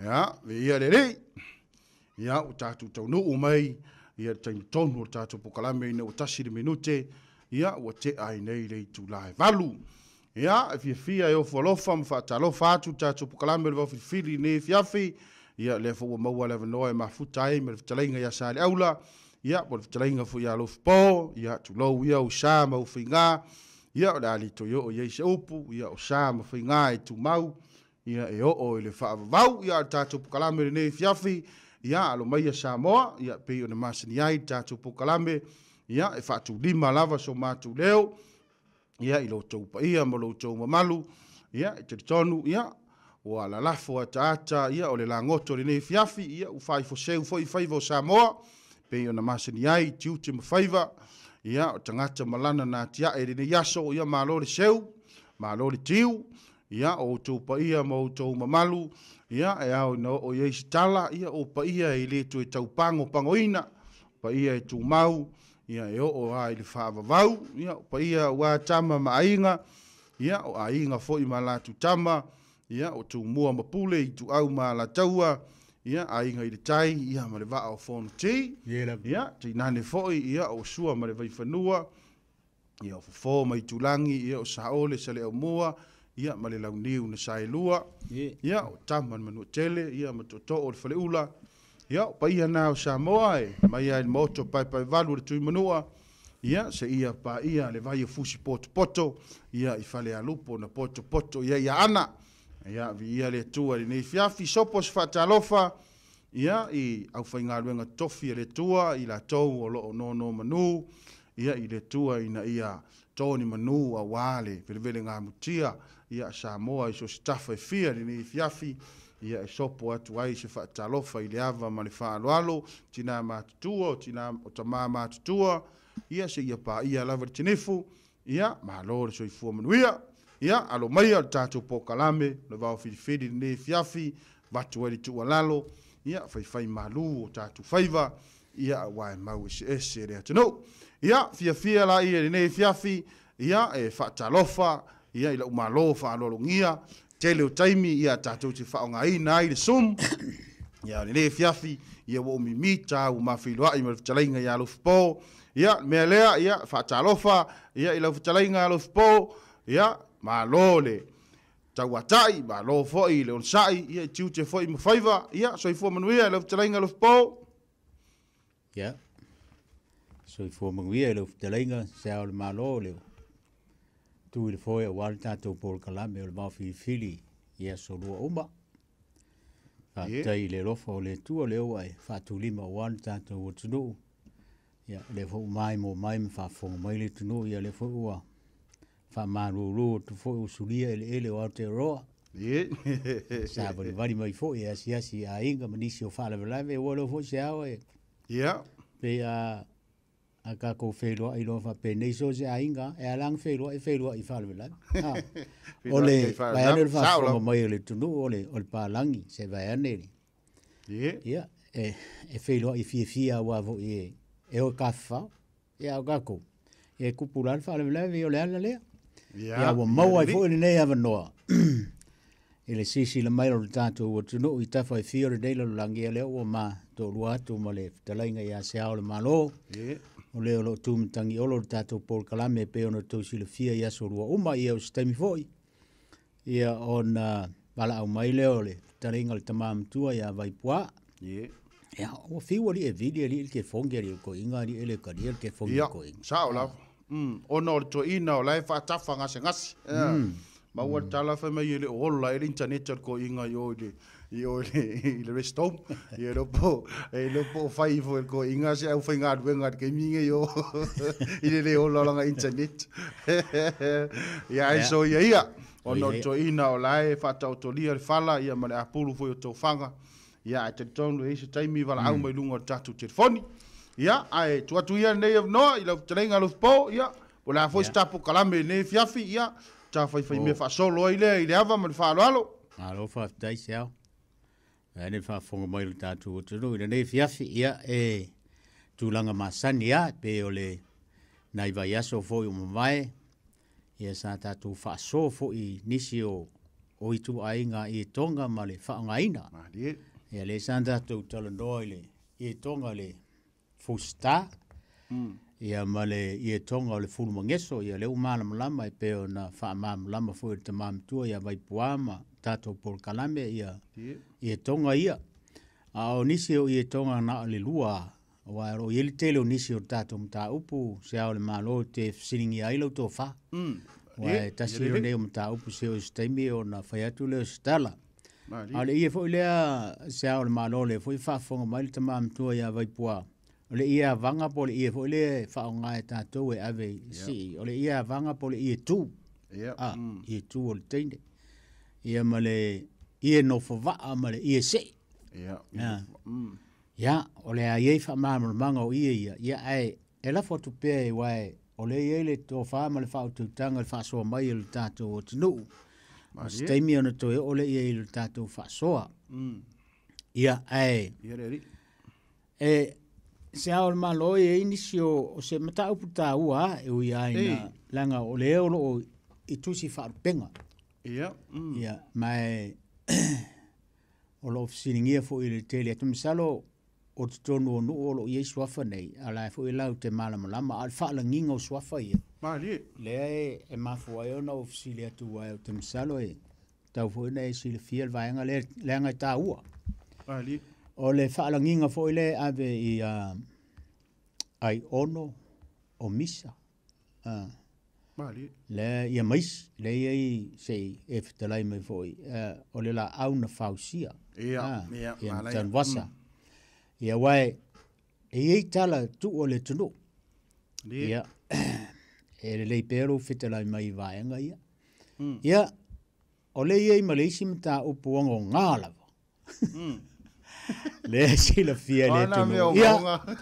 Ia, viia le Alii. Ia, ua tatou taunuu mai ia le taimi tonu o le tatou polokalame ina ua 1 le minute, ia ua tea ai nei le itula e 8. Ia, e fiafia e ofo alofa ma faatalofa atu le tatou polokalame o le Vaofilifili i lenei afiafi. Ia, lea foi ua maua le avanoa e mafuta ai ma le fetalaiga ia Saleaula, ia, po o le fetalaiga foi ia Alofipo, ia, tulou ia ou sa ma ou faiga, ia, o le a le toe oo i ai se upu, ia, o sa ma faiga e tumau, ia, e oo i le faavavau. Ia, o le tatou polokalame i lenei afiafi, ia, alo maia Samoa, ia, pei ona masani ai le tatou polokalame, ia, e faatulima lava so matou leo, ia, i lo outou paia ma lo outou mamalu, ia, e talitonu, ia, ua lalafo ataata, ia, o le lagoto o lenei afiafi, ia, ua faaifoseu foi faiva o Samoa, pei ona masani ai tiute ma faiva, ia, o tagata ma lana na atiae i lenei aso, ia, malo le seu, malo le tiu, ia, o outou paia ma outou mamalu, ia, e ao ina oo i ai se tala, ia, o paia e le toe taupagopagoina, paia e tumau, ia, e oo lava i le faavavau, ia, o paia aua tama ma aiga, ia, o aiga foi ma latou tama, ia, o Tumua ma Pule, Ituau ma Alataua, ia, Aiga i le Tai, ia, ma le Vaa o Fonoti, ia, tainane foi, ia, o Sua ma le Vaifanua, ia, o Fofo ma Itulagi, ia, o Saole, Saleaaumua, ia, ma le Launiu na Saelua, ia, o Tama na Manuatele, ia, ma Tootoo o le Faleula, ia, o paia na o Samoa e mai lava i le maota o Paepaevalu o le Tuimanua, ia, seia paia le vai o Fusi Potopoto, ia, i Falealupo na potopoto i ai Aana. Ia, viia le Atua i lenei afiafi. Sopo se faatalofa, ia, i aufaigaluega totofi a le Atua, i latou o lo o nonomanu, ia, i le Atua ina ia to ni manu aua le velevelegamutia, ia, Samoa i so o se tafa e fia i lenei afiafi, ia, e sopo atu ai se faatalofa i le ava ma le faaaloalo, tina matutua, o tina o tama matutua, ia, seia paia lava le tinifu, ia, malo le soifua manuia. Ia, alo maia le tatou polokalame o le Vaofilifili i lenei afiafi, avatu ai le tuualalo, ia, faifai malu o tatou faiva, ia, aua e mau eseese le atunuu. Ia, fiafia laia i lenei afiafi, ia, e faatalofa, ia, i lau malo faaaloalogia, tele o taimi, ia, tatou te faaaogaina ai le Zoom. Ia, o lenei afiafi, ia, ua ou mimita, ua mafeiloai ma le fetalaiga ia Alofipo. Ia, le mea lea, ia, faatalofa, ia, i lau fetalaiga Alofipo, ia, malo le tauatai, malo foi le onosai, ia, i tiute foi ma faiva, ia, soifua manuia i lau fetalaiga Alofipo. Ia, soifua manuia i lau fetalaiga se Ao o le Malo, le tu i le foe aua le tatou polokalame o le Vaofilifili i aso lua uma. Faafetai i le alofa o le Atua lea ua e faatulima aua le tatou atunuu. Ia, o lea foi ua maimoa mai ma faafofoga mai le atunuu, ia lea foi ua faamalulu atu foi ua sulia eleele o Aotearoa. Savalivali mai foi e asiasi i aiga ma nisi o faalavelave, ua iloa foi se ao e pei a tatou feiloai loa faapenei so o se aiga, e ala ona feiloai, feiloai i faalavelave. O le vaeane o le faafofoga mai o le atunuu, o le palagi, se vaeane ia, e feiloai fiafia aua foi e o e tafafao. Ia, o tatou, e tupu la le faalavelave, o le ala lea. Ia, ua maua ai foi lenei avanoa i le silasila mai o le tatou atunuu i tafa e fia o lenei lalolagi, ia lea ua matoalua atu ma le fetalaiga ia se Ao o le Malo. O lea o lo o tu matagiolo le tatou polokalame e pei ona outou silafia i aso lua uma, ia o se taimi foi, ia ona valaau mai lea o le fetalaiga o le tama matua ia Vaipua. Ia, ua fiu alii e vili alii le telefoni alii o le toeaina alii e le talia le telefoni o le toeaina. Ia, sao lava. Ona o le toeaina o la e faatafa gasegase. Maua le tala fai mai e le o ola ai le internet a le toeaina i o i le i o i le rest home. Ia e le o po o fai ifo e le toeaina se aufaigaluega i le taimi lenei o i le le ola o lana internet. Ia ae soia ia, ona o le toeaina o la e faataotolia le fala ia ma le apulu foi o tofaga. Ia ae talitonu e i ai se taimi valaau mai luga o le tatou telefoni. Ia ae tuu atu ia lenei avanoa i lau fetalaiga Alofipo, ia po o le a foi se tatou polokalame i lenei afiafi, ia ta faifaimea faasolo ai lea i le ava ma le faaaloalo. Malo faafetai se ao. Vaeane le faafofoga mai o le tatou atunuu i lenei afiafi, ia e tulaga masani lava pei o le nai vaiaso foi ua mavae, ia sa tatou faasoa foi i nisi o o ituaiga ietoga ma le faaaogaina. Malie. Ia lea sa tatou talanoa i le ietoga le fusta, ia ma le ietoga o le fulumageso, ia lea ua malamalama e pei ona faamalamalama foi e le tama matua ia Vaipua ma tatou polokalame ia ietoga ia. A o nisi o ietoga na o le lua, aua o lo o i ai le tele o nisi o tatou mataupu se ao o le Malo te fesiligia ai lau tofa. Aua e tasi lenei o mataupu se o se taimi ona fai atu lea o se tala. A o le ie foi lea se ao o le Malo lea foi faafofoga mai le tama matua ia Vaipua, o le ie avaga po o le ie foi lea e faaaoga e tatou e ave i sii, o le ie avaga po o le ie tu. Ie tu o le teine. Ia ma le ie nofovaa ma le ie sei. Ia, o le a i ai faamalamalamaga o ie ia, ia ae e lafo atu pea e uae o lea e i ai le tofa ma le faautautaga i le faasoa mai o le tatou atunuu. O se taimi ona toe oo lea i ai i le tatou faasoa. Ia, ae e se ao o le Malo e i ai nisi o se mataupu taua e ui lava ina leaga o lea o lo o i tusi faalupega. Ia, ma e o lo o fesiligia foi i le tele atu. Masalo o totonu o nuu o lo o i ai suafa nei, a o la e foi latou te malamalama, a o le faalagiga o suafa ia. Malie. Lea e mafua ai ona ou fesili atu, aua ou te masalo e tatau foi ona e silafia le vaega lea, leaga e taua. Malie. O le faalagiga foi lea e ave i aiono o misa. Malie. Lea ia maisi, lea e i ai se i e fetalai mai foi, o le laau na fausia. Ia, ia, ia manaia. Tanuvasa. Ia, aua e i ai tala tuu o le atunuu. Ia, e lelei pea lou fetalai mai i vaega ia. Ia, o lea e i ai ma le isi mataupu ogaoga lava. Lea e silafia e le Ana mea atunuu. Ia, ogaoga.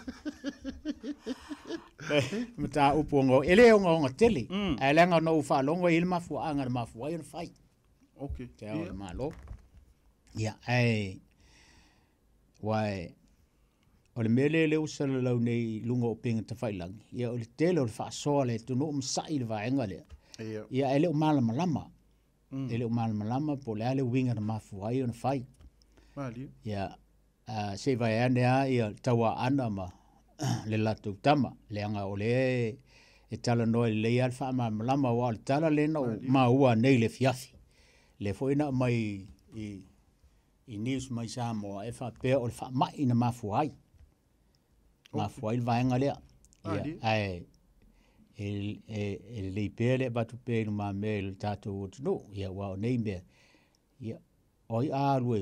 mataupu ogaoga. E le ogaoga tele. Ae leaga na ou faalogo e i ai le mafuaaga na mafua ai ona fai. Te ao o le Malo. Ia, ae, uae, o le mea lea lea ua salalau nei i luga o upega tafailagi, ia o le tele o le faasoa a le atunuu ma sa'i le vaega lea. Ia, e le o malamalama. E le o malamalama po o le a le uiga na mafua ai ona fai. Malie. Ia, se i vaeane lava ia tauaana ma le latou tama, leaga o lea e talanoa lelei lava le faamalamalama, aua o le tala lea na ou maua nei i le afiafi. Lea foi na aumai i news mai Samoa e faapea o le faamai na mafua ai. Mafua ai le vaega lea. Ia, ae e lelei pea le avatu pea i lumamea i le tatou atunuu. Ia, aua o nei mea, ia, o ai a alu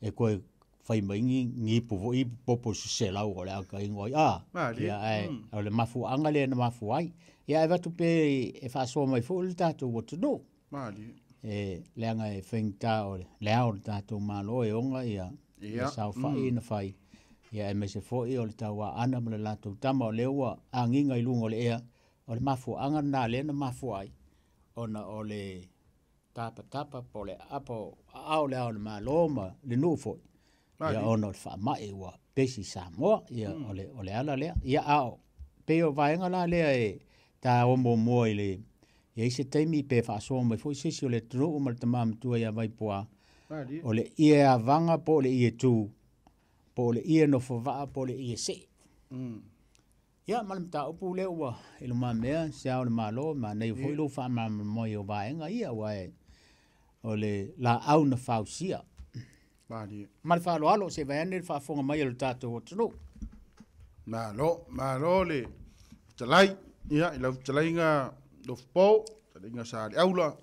e toe fai mai ni ipu foi, ipu popo se selau o le a ka ingoa ai. Malie. Ia, ae, o le mafuaaga lea na mafua ai. Ia, ae avatu pea e faasoa mai foi le tatou atunuu. Malie. E leaga e faigata o le ao o le tatou Malo e oga ia, ia saofai na fai. Ia, aemaise foi o le tauaana ma le latou tama o lea ua agiga i luga o le ea, o le mafuaaga lena lea na mafua ai, ona o le tapatapa po o le aapa o aao le ao o le Malo ma le nuu foi. Ia, ona o le faamai ua pesi i Samoa. Ia, o le ala lea. Ia, a o pei o vaega la lea e taua muamua i le i ai se taimi pe faasoa mai foi se isi o le atunuu ma le tama matua ia Vaipua, o le ie avaga po o le ie tu, po o le ie nofovaa po o le ie sei. Ia, ma le mataupu lea ua i lumamea se ao o le Malo, ma nei foi lou faamalamalama o vaega ia, aua e o le laau na fausia. Malie. Ma le faaaloalo, se vaeane le faafofoga mai o le tatou atunuu. Malo, malo le fetalai. Ia, i lau fetalaiga Lofopo, fetalaiga sa le aula.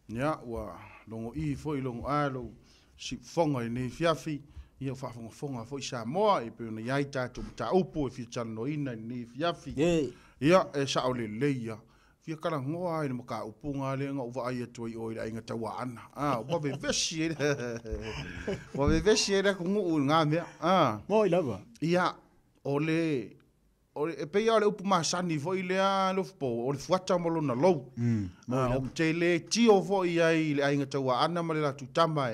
Ia, ua logo i foi logo a lou siufofoga i lenei afiafi. Ia, ua faafogafoga foi Samoa e pei ona i ai tatou mataupu e fia talanoaina i lenei afiafi. Ia, e sao lelei ia. Fia talanoa ai le mataupuga lea na ou vaai atu ai oe i le aiga tauaana. Ua vevesi ai le ua vevesi ai le atunuu i lena mea. Moi lava. Ia, o le e pei lava o le upu masani foi lea Lofopo, o le fuata ma lona lou. Ou te le tio foi ai i le aiga tauaana ma le latou tama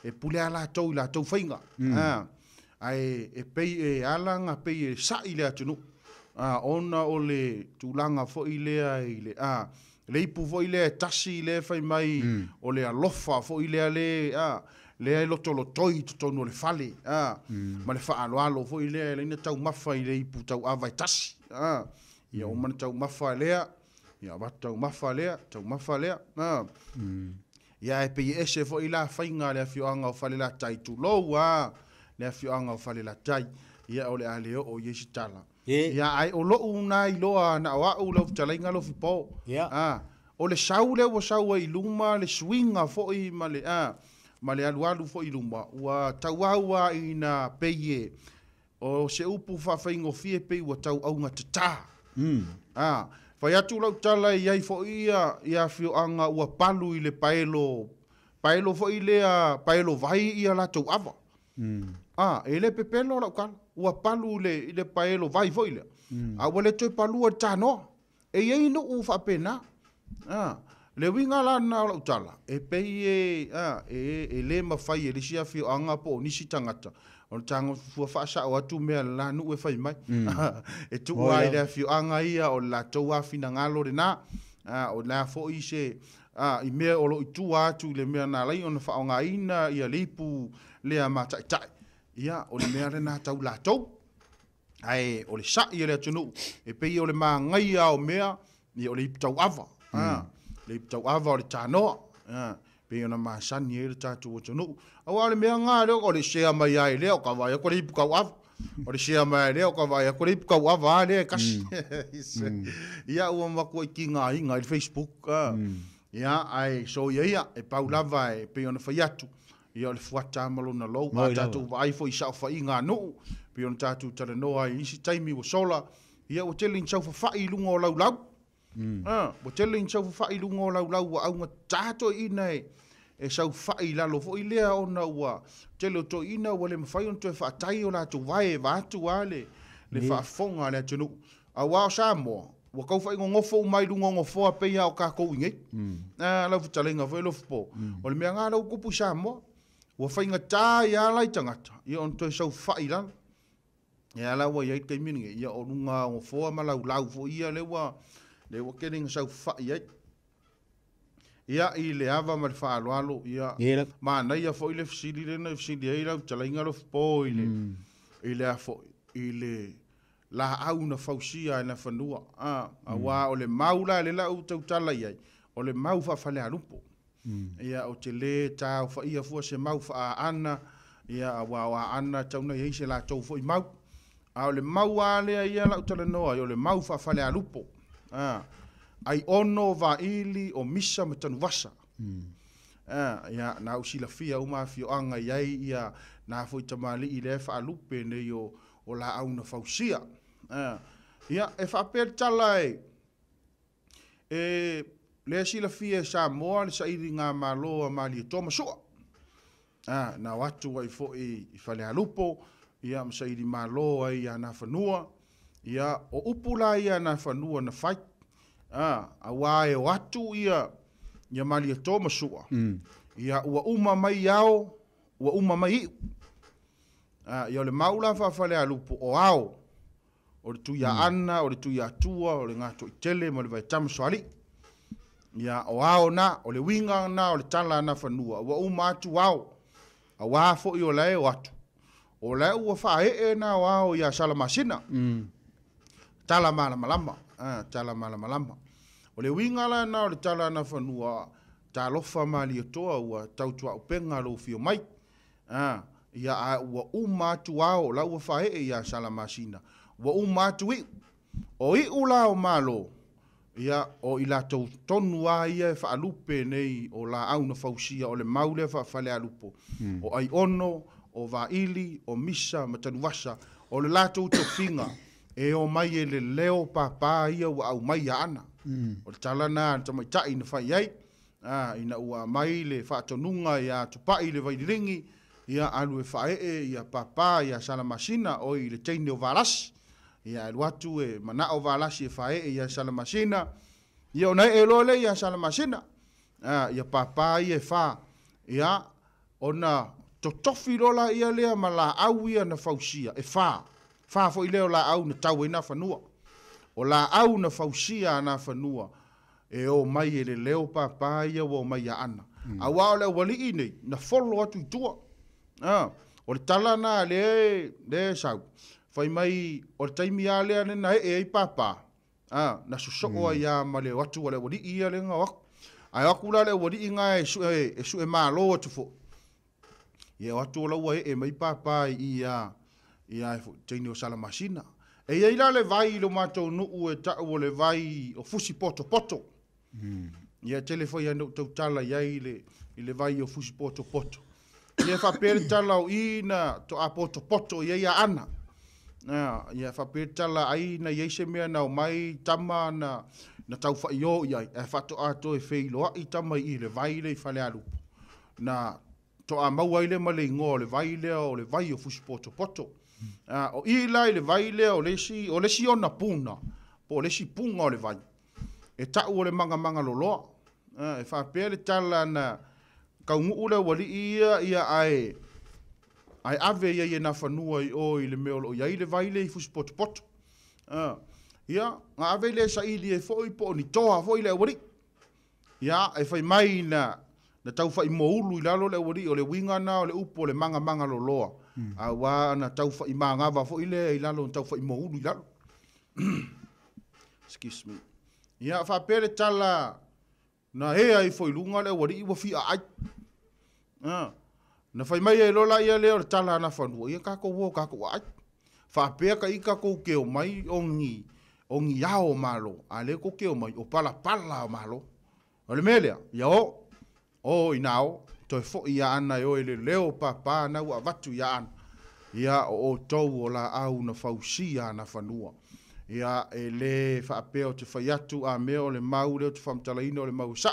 e pule a latou i latou faiga. Ae e pei e ala na pei e sa'i le atunuu. Ona o le tulaga foi lea i le le ipu foi lea e tasi lea e fai mai o le alofa foi lea le lea e lotolotoi i totonu o le fale ma le faaaloalo foi lea e laina taumafa i le ipu tauava e tasi ia uma na taumafa lea ia avatu taumafa lea taumafa lea ia e pei e ese foi la faiga le afioaga o Falelatai tulou le afioaga o Falelatai ia o le a le oo i ai se tala ia ai o lou na iloa na o au lau fetalaiga Alofipo o le sau lea ua sau ai i luma le suiga foi ma le ma le alualu foi i luma ua tauau a ina pei e o se upu faafaigofie pei ua tauauga tatā fai atu lau tala i ai foi ia afioaga ua palu i le paelo paelo foi lea paelo vai ia latou ava e le pepelo lau tala ua palu i le paelo vai foi lea a ua le toe palua le tanoa e iai nuu faapena le uiga la lena o lau tala e pei e e le mafai e le isi afioaga po o nisi tagata o le tago fua faasao atu mea le la nuu e fai mai e tuu ai le afioaga ia o le latou afinagalo lena o la foi se i mea o loo i tua atu i le mea na alai ona faaaogaina ia le ipu lea mataitai ia o le mea lena tau latou ae o le sa'i o le atunuu e pei o le magaia o mea ia o le ipu tauava le ipu tauava o le tanoa pei ona masani ai le tatou atunuu auā o le mea gā lea o le sea mai ai lea o ka vaai atu le ipu tauava o le sea mai ai lea o ka vaai atu le ipu tauava a lea e kasi ia ua matuai tigaina i le Facebook ia ae soia ia e pau lava e pei ona fai atu ia o le fuata ma lona lou a tatou vaai foi i saofaiga a nuu pei ona tatou talanoa ai i isi taimi ua sola ia ua tele ina saufafai i luga o laulau ua tele ina saufafai i luga o laulau ua augatā toeaiina e saufai i lalo foi lea ona ua tele o toeaiina ua le mafai ona toe faatai o latou vae e vaatu a le faafofoga a le atunuu auā o Samoa ua tau faigogofo uma ai i luga o nofoa pei lava o tatou i nei lau fetalaiga foi Alofipo o le mea gā lea ua tupu i Samoa ua faigatā ia ala i tagata ia ona toe saufai i lalo ia la ua i ai le taimi lenei ia o luga o nofoa ma laulau foi ia lea ua tele ina saufai ai ia i le ava ma le faaaloalo ia manaia foi le fesili lea na fesili ai lau fetalaiga Alofipo i le i le a foi i le laau na fausia ai na fanua auā o le mau la le lau tautala i ai o le mau faafalealupo ia o te lē taofaia fua se mau faaana ia auā o aana tau na i ai se latou foi mau a o le mau a lea ia lau talanoa ai o le mau faafalealupo ai ono vaili o misa ma tanuvasa ia na u silafia uma afioaga i ai ia na foi tamalii lea faalupe nei o laau na fausia ia e faapea le tala e lea silafia e Samoa le sailiga malo a Malietoa ma Sua na o atu ai foi i Falealupo ia ma saili malo ai ia Nafanua ia o upu la ia Nafanua na fai auā e o atu ia Malietoa ma Sua ia ua uma mai ao ua uma mai iu ia o le mau la faafalealupo o ao o le Tuiaana o le Tuiatua o le Gatoitele ma le Vaetamasoalii ia o ao na o le uiga na o le tala a Nafanua ua uma atu ao auā foi o lae o atu o lae ua faaee na o ao ia Salamasina tala malamalama tala malamalama o le uiga la na o le tala a Nafanua talofa Malietoa ua tautuaupega lou fio mai ia a ua uma atu ao la ua faaee ia Salamasina ua uma atu iu o iu la o malo ia o i latou tonu a ia e faalupe nei o laau na fausia o le mau lea faafalealupo o aiono o vaili o misa ma tanuvasa o le latou tofiga e o mai e le leo pāpā ia ua aumai ia ana o le tala na a le tamaitai na fai ai ina ua aumai le faatonuga ia Tupai le Vaililigi ia alu e faaee ia pāpā ia Salamasina oi i le teine o Valasi ia alu atu e manao Valasi e faaee ia Salamasina ia ona ee loa lea ia Salamasina ia pāpā ia e fā ia ona totofi loa la ia lea ma laau ia na fausia e fā fā foi lea o laau na tau ai Nafanua o laau na fausia a Nafanua. E o mai e le leo pāpā ia ua o mai ia Ana. Auā o le aualii nei, na folo atu i tua. A, o le tala na lea e sau, fai mai o le taimi lava lea na ee ai pāpā, a, na sosoo ai lava ma le o atu a le aualii ia lea na o atu. Ae o atu la le aualii na e sue malo atu foi. Ia o atu o la ua ee mai pāpā i ia e foi teine o Salamasina. E iai la le vai i lo matou nuu e tau o le vai o Fusi Potopoto. Ia tele foi ana ou tautala iai i le vai o Fusi Potopoto. Ia faapea le tala o i na toa potopoto i ai a Ana. Ia faapea le tala ai na iai se mea na o mai tama na tauwhai o i ai. E faatoa toe feiloai tama i le vai le i Falealupo. Na toa maua ai le ma le ingoa o le vai lea o le vai o Fusi Potopoto. O i la i le vai lea o le isi ona puna, po o le isi punga o le vai. E tau o le mangamanga loloa. E faapea le tala na kaunuu le aualii ia, ia ae ave ia i nā whanua i o i le mea o loo iai le vai le i Fusi Potopoto. Ia, ngā ave le saili e foi po o ni toa foi le aualii. Ia, e whai mai na tauwhai moulu i lalo le aualii o le winga na o le upu o le mangamanga loloa. A wā na tauwhai mangawa foi le i lalo na tauwhai moulu i lalo. Excuse me. Ia, whapea le tala na ea i foi lunga le aualii ua fia ai. Na whai mai e lola ia leo le tala na whanua. Ia kako wo kako ai. Whapea ka i kako ke o mai o ngi ao malo. A le ko ke o mai o pala pala o malo. O le melea, ia o inao, toi fo ia ana e o le leo pāpā na ua vatu ia ana. Ia o tau o la au na fausia na whanua. Ia e le whaapea o te whaiatu a mea o le mau leo te whamtalaina o le mau sa.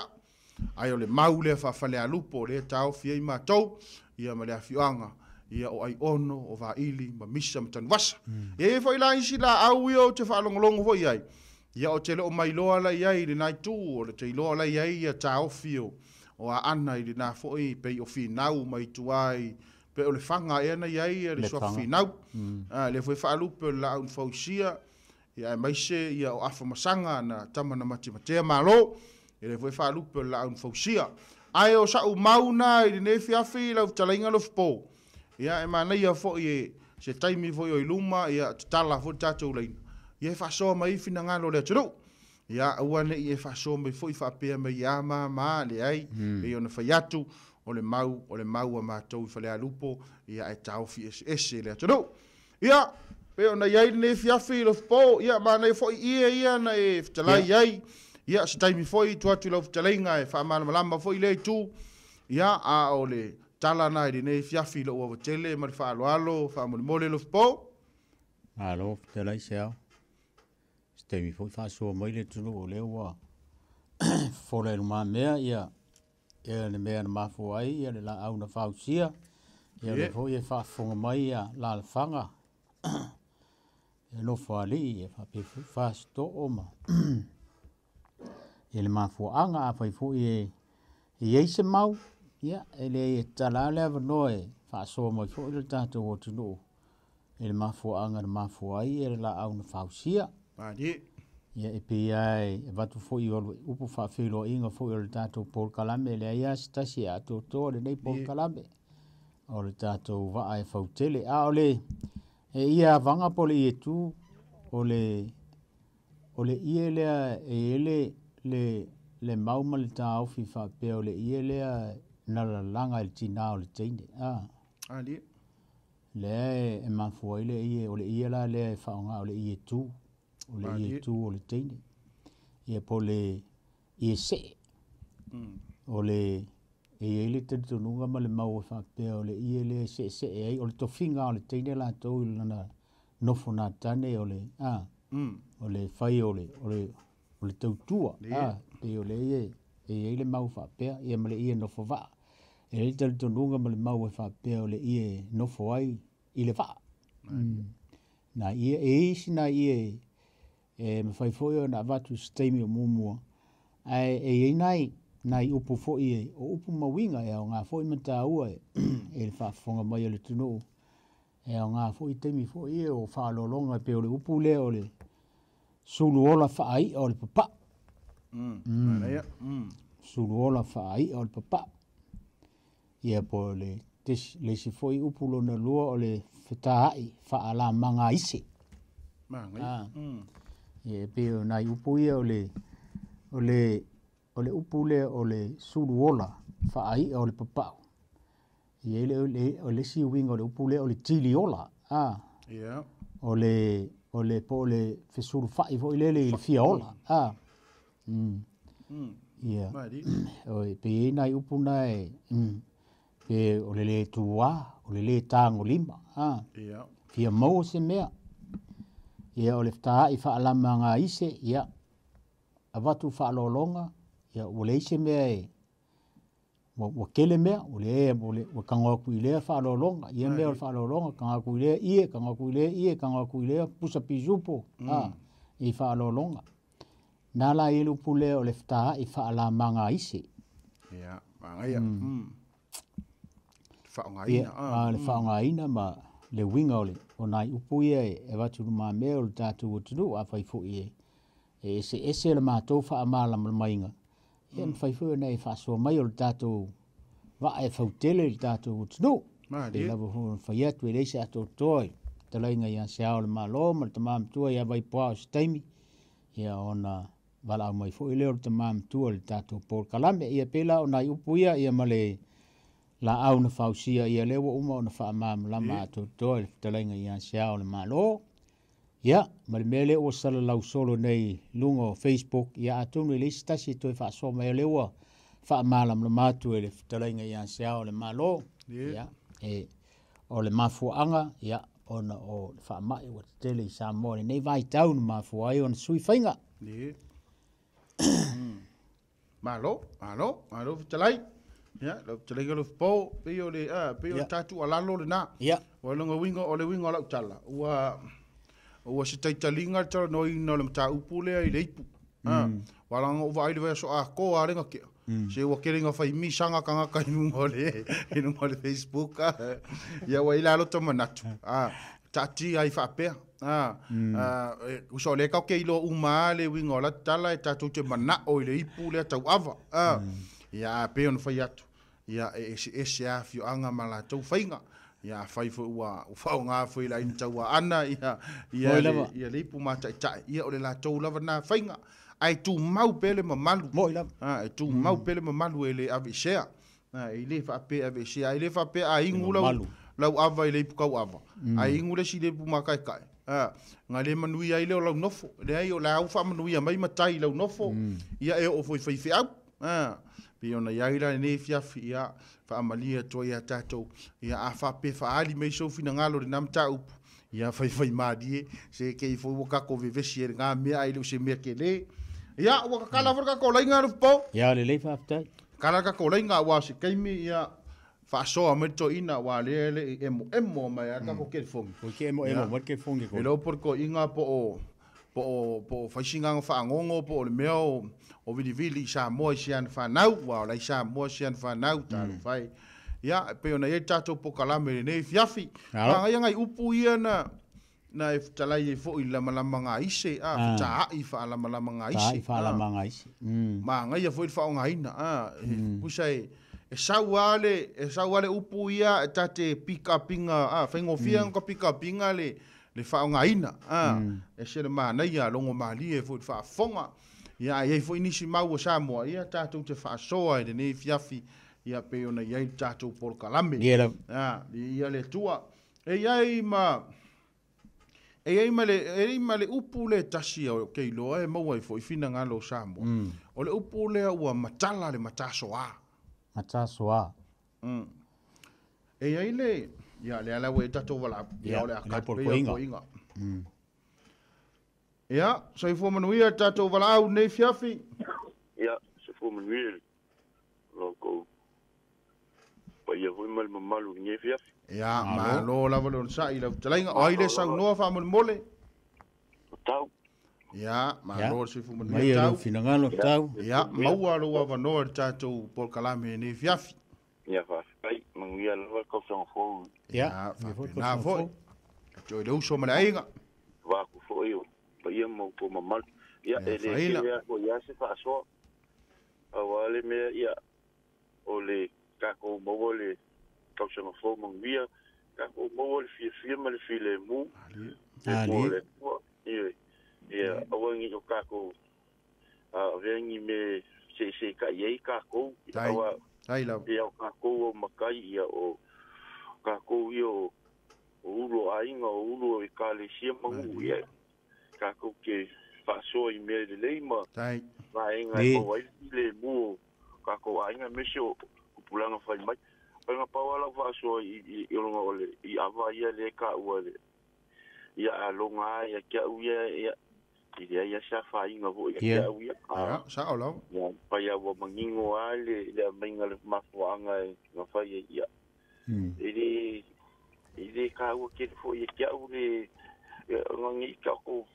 Ai o le mau lea whawhalealupo le tau fia i mātou. Ia ma le awhioanga. Ia o ai ono, o vaili, ma misa ma tanuwasa. Ia e whai la isi la au ia o te whaalongolongo hoi ai. Ia o te leo mailoa la iai le nai tū, o le te iloa la iai ia tāofi o a ana i le nā foi pei o whinau mai tuai, pe o le whanga e ana iai le sua whinau. Le foi whaalupe o le lau nfausia, ia e maise ia o afa masanga na tama na mati matea malo, ia le foi whaalupe o le lau nfausia. Ai o sa mauna i le nei fiafi lau talainga lo fpo. Ia e mana ia foi e se taimi foi o iluma, ia te tala foi tātou leina. Ia e whasoa mai whina le atunu. Ia aua ne i e whasoa mai foi whaapea mai ia ma le ai. E ona whaiatu o le mau a mātou i Falealupo. Ia e taufi ese le atunu. Ia, pe ona iai nei fiafi lo fpo. Ia mana i foi ia ia na e whitalai ai. Ia se taimi foi tu atu lau whitalainga e whaamalamalama foi le tu. Ia a o le tala na i nei fiafi lo ua tele ma le whaaloalo, whaamolemole lo fpo. Alo, whitalai se au. Taimi foi whasoa mai le tunu o leo wa fola e luma mea ia le mea na mafua ai ia le la au na whausia ia le foi e whaafonga mai ia la le whanga e nofo ali e whape whasto o ma ia le mafua anga a whai foi e iei se mau ia e le e tala le awanoa e whasoa mai foi le tātou o tunu e le mafua anga na mafua ai ia le la au na whausia. Ia e pei e vatu foi o upu whaawhiloa inga foi o le tātou Paul Kalame le aia se tasi a tōtō le nei Paul Kalame o le tātou waa e fautele. A o le e ia vanga po le ie tū o le ie lea e ele le mau ma le tāofi whaapea o le ie lea na lalanga e le tina o le teine. Lea e mafua i le ie o le ie la lea e whaonga o le ie tū. O le ie tū o le teine. Ia po le ie se. O le e ie le talitonunga ma le mau e whaapea o le ie le se se e ai. O le tofinga o le teine la tau i lana nofo nā tane o le o le whai o le tautua. Pe o le ie e ie le mau whaapea ia ma le ie nofo waa. E le talitonunga ma le mau e whaapea o le ie nofo ai i le waa. Nā ie e isi nā ie e mawhai foi o na watu se taimi o mumua. Ai e i nai upu foi e, o upu mawinga e o ngā foi mataua e, e le whaafonga mai o le tunu. E o ngā foi taimi foi e o whaalolonga pe o le upu lea o le sulu ola whaai o le papa. Manaia. Suluola faai'a o le papa'u. Ia po o le le isi foi upu lona lua o le fetaai faalamaga ise. Manaia. Ia e pei o nai upu ia o le o le upu lea o le suluola faai'a o le papa'u. Ia le o le isi uiga o le upu lea o le tiliola. Ia. O le po o le fesulufai foi lele i le fiaola. Ia. O e pei nai upu na e pe o le le tuā, o le le tagolima. Ia. Fia maua se mea. Ia o le fetaai faalamaga ise, ia avatu faalologa, ia ua leai se mea e ua kele mea, ua le ua tago atu i lea faalologa, ia mea o le faalologa, tago atu i lea ie, tago atu i lea ie, tago atu i lea pusa pisupo, i faalologa. Na la i le upu lea o le fetaai faalamaga ise. Ia, manaia. Faaaogaina. Ia, le faaaogaina ma le uiga o le o nai upu ia e avatu i lumamea o le tatou atunuu, afai foi e eseese le matou faamalamalamaina, ia mafai foi ona e faasoa mai o le tatou vaa e fautele i le tatou atunuu. Pei lava foi ona fai atu e leai se atoatoa i fetalaiga ia se Ao o le Malo ma le Tama Matua ia Vaipuā o se taimi, ia ona valaau mai foi lea o le Tama Matua i le tatou polokalame. Ia pei la o nai upu ia, ia ma le laau na fausia, ia lea ua uma ona faamalamalama atoatoa i le fetalaiga ia se Ao o le Malo. Ia, ma le mea lea ua salalau solo nei luga o Facebook, ia atonu e leai se tasi e toe faasoa mai, o lea ua faamalamalama atu e le fetalaiga ia se Ao o le Malo. Ia, e o le mafuaaga, ia, ona o le faamai ua tetele i Samoa lenei vaitau na mafua ai ona sui faiga. Malo, malo, malo fetalai. Ia, lau fetalaiga Alofipo, pei o le pei o le tatou alalo lena. Ia. O le uiga o le uiga o lau tala, ua se taitaliga le talanoaina o le mataupu lea i le ipu. Wala ngo vaai le vaiaso atoa a le gakea. Se ua kele nga fai misaga tagata i luga o le i luga o le Facebook. Ia ua i lalo ta manatu. Taatia ai faapea. Uso o le kau ke iloa uma le uiga o la tala e tatou te manao i le ipu lea tauava. Ia pei ona fai atu. Ia e eseese afioaga ma latou faiga. Ia afai foi ua faaaoga foi i le aiga tauaana ia ia le ia le ipu mataitai. Ia o le latou lava na faiga. Ae tumau pea le mamalu. Moi lava. E tumau pea le mamalu e le aveesea. E le faapea aveesea, e le faapea a igu lau lau ava i le ipu tauava. Ae igu le isi i le ipu makaekae. Ga le manuia ai lea o lau nofo. Leai o le a ua faamanuia mai matai i lau nofo. Ia e oo foi i faifeau. Pei ona iai la lenei fiafi, ia faamalie atu ai ia tatou. Ia a faapea faali mai sou finagalo i lena mataupu, ia faifai malie, se kei foi ua tatou vevesi ai i lena mea ae le o se mea tele. Ia ua tatala foi le tatou laiga Alofipo. Ia lelei faafetai. Tatala le tatou laiga aua o se taimi ia faasoa mai le toeaina aua lea e le i emoemo mai lava le tatou telefoni. Oi ke emoemo mai le telefoni ko. E le o po le toeaina po o po o fai sinaga faanono po o le mea o vilivili i Samoa i si ana fanau, aua o la i Samoa si ana fanau, talofa e. Ia, e pei ona i ai le tatou polokalame i lenei afiafi. Manaia nai upu ia na na e fetalai ai foi i le lamalamaga ise, fetaai faalamalamaga ise. Taai faalamaga ise. Manaia foi le faaaogaina, pusa e sau lava le e sau lava le upu ia e ta te pick up ina, faigofie ona pick up ina le le faaaogaina, ese le manaia logo malie foi i le faafofoga. Ia ae i ai foi nisi mau o Samoa, ia tatou te faasoa i lenei afiafi, ia pei ona i ai le tatou polokalame. Ia lava. Ia le Atua. E i ai ma e i ai ma le e i ai ma le upu lea e tasi ou te iloa e maua ai foi finagalo o Samoa. O le upu lea ua matala le matasoa. Matasoa. E i ai le ia lea la ua i ai tatou valaau. Ia o le a kat pea o toeaiga. Ia, soifua manuia le tatou valaau lenei afiafi. Ia, soifua manuia lo outou paia foi ma le mamalu i lenei afiafi. Ia, malo lava le onosai i lau fetalaiga. O ai le saunoa faamolemole? O Tau. Ia, malo le soifua manuia Maia Tau. lou finagalo Tau. Ia, maua lou avanoa i le tatou polokalame i lenei afiafi. Ia, faafetai. Manuia lava le tausaga fou. Ia, faapena foi. Ia te oe le uso ma le aiga. Vaeatu foi o paia ma outou mamalu. Ia e le kele ko ia se faasoa. Aua le mea ia o le takou maua le tausaga fou manuia, takou maua le fiafia ma le filemu. Ali. Ia aua ni o takou avea ni me se ka iai takou. Aua ia o takou o makai ia o takou ia o ulo aiga o ulo e ekalesia magu ia takou ke faasoa i mea lelei ma vaega e maua ai le filemu o takou aiga aemaise o tupulaga fai mai. Faiga pau lava lau faasoa i luga o le i ava ia lea e taua le ia aloga lava ia te au ia ia i leai lava se afaina foi ia te au ia. Sao lava. Ia pai lava ua manino lava le aumaiga o le mafuaaga e na fai ai ia. E le taua tele foi ia te au le nei tatou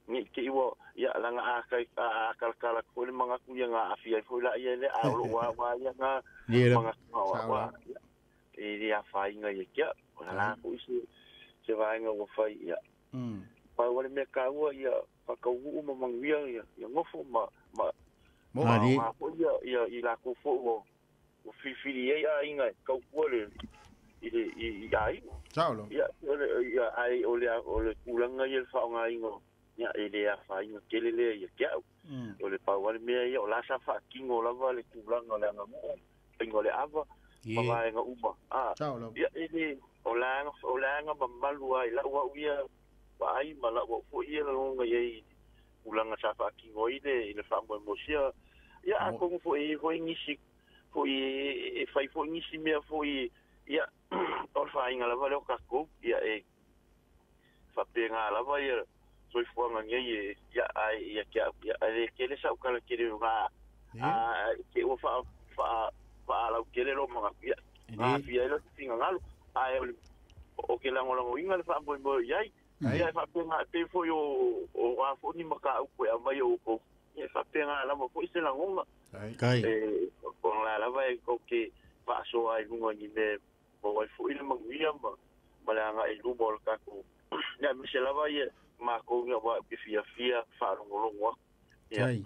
nei te i ua ia laga a kai a kalakala foi le manatu ia na aafia ai foi laia lea a o loo aoga ia na manatu aoaoa e le afaina ia te au o la la foi se vaega ua fai ia. Pau o le mea taua ia faataunuu ma manuia ia nofo ma aoga foi ia i latou foi ua filifili ai aiga e tautua le i le i aiga. Ia ia ai o le tulaga ia le faaaogaina ia e le afaina tele lea ia te au. O le pau o le mea ia o la sa faatino lava le tulaga o le aganuu faiga o le ava ma vaega uma. Ia e le o laga mamalu ai lau au ia vaai ma lau au foi ia laloga i ai tulaga sa faatino ai le faamoemoe. Ia atonu foi foi nisi foi e fai foi nisi mea foi ia o le faaiga lava lea o tatou ia e faapega lava ia soifuaga nei ia ai ia te au ia e le tele sau tala tele ga a te ua faalautele lo manatu ia aafia ai lo finagalo ae o ke lagolagoina le faamoemoe i ai ia e faapega pei foi o a foi ni mataupu e aumai o outou ia e faapega lava foi se lagona e o la lava e tou te faasoa ai luga i ni mea maua ai foi le manuia ma le agai i luma o le tatou ia aemaise lava ia matou ia ua ou te fiafia faalogologo atu. Ia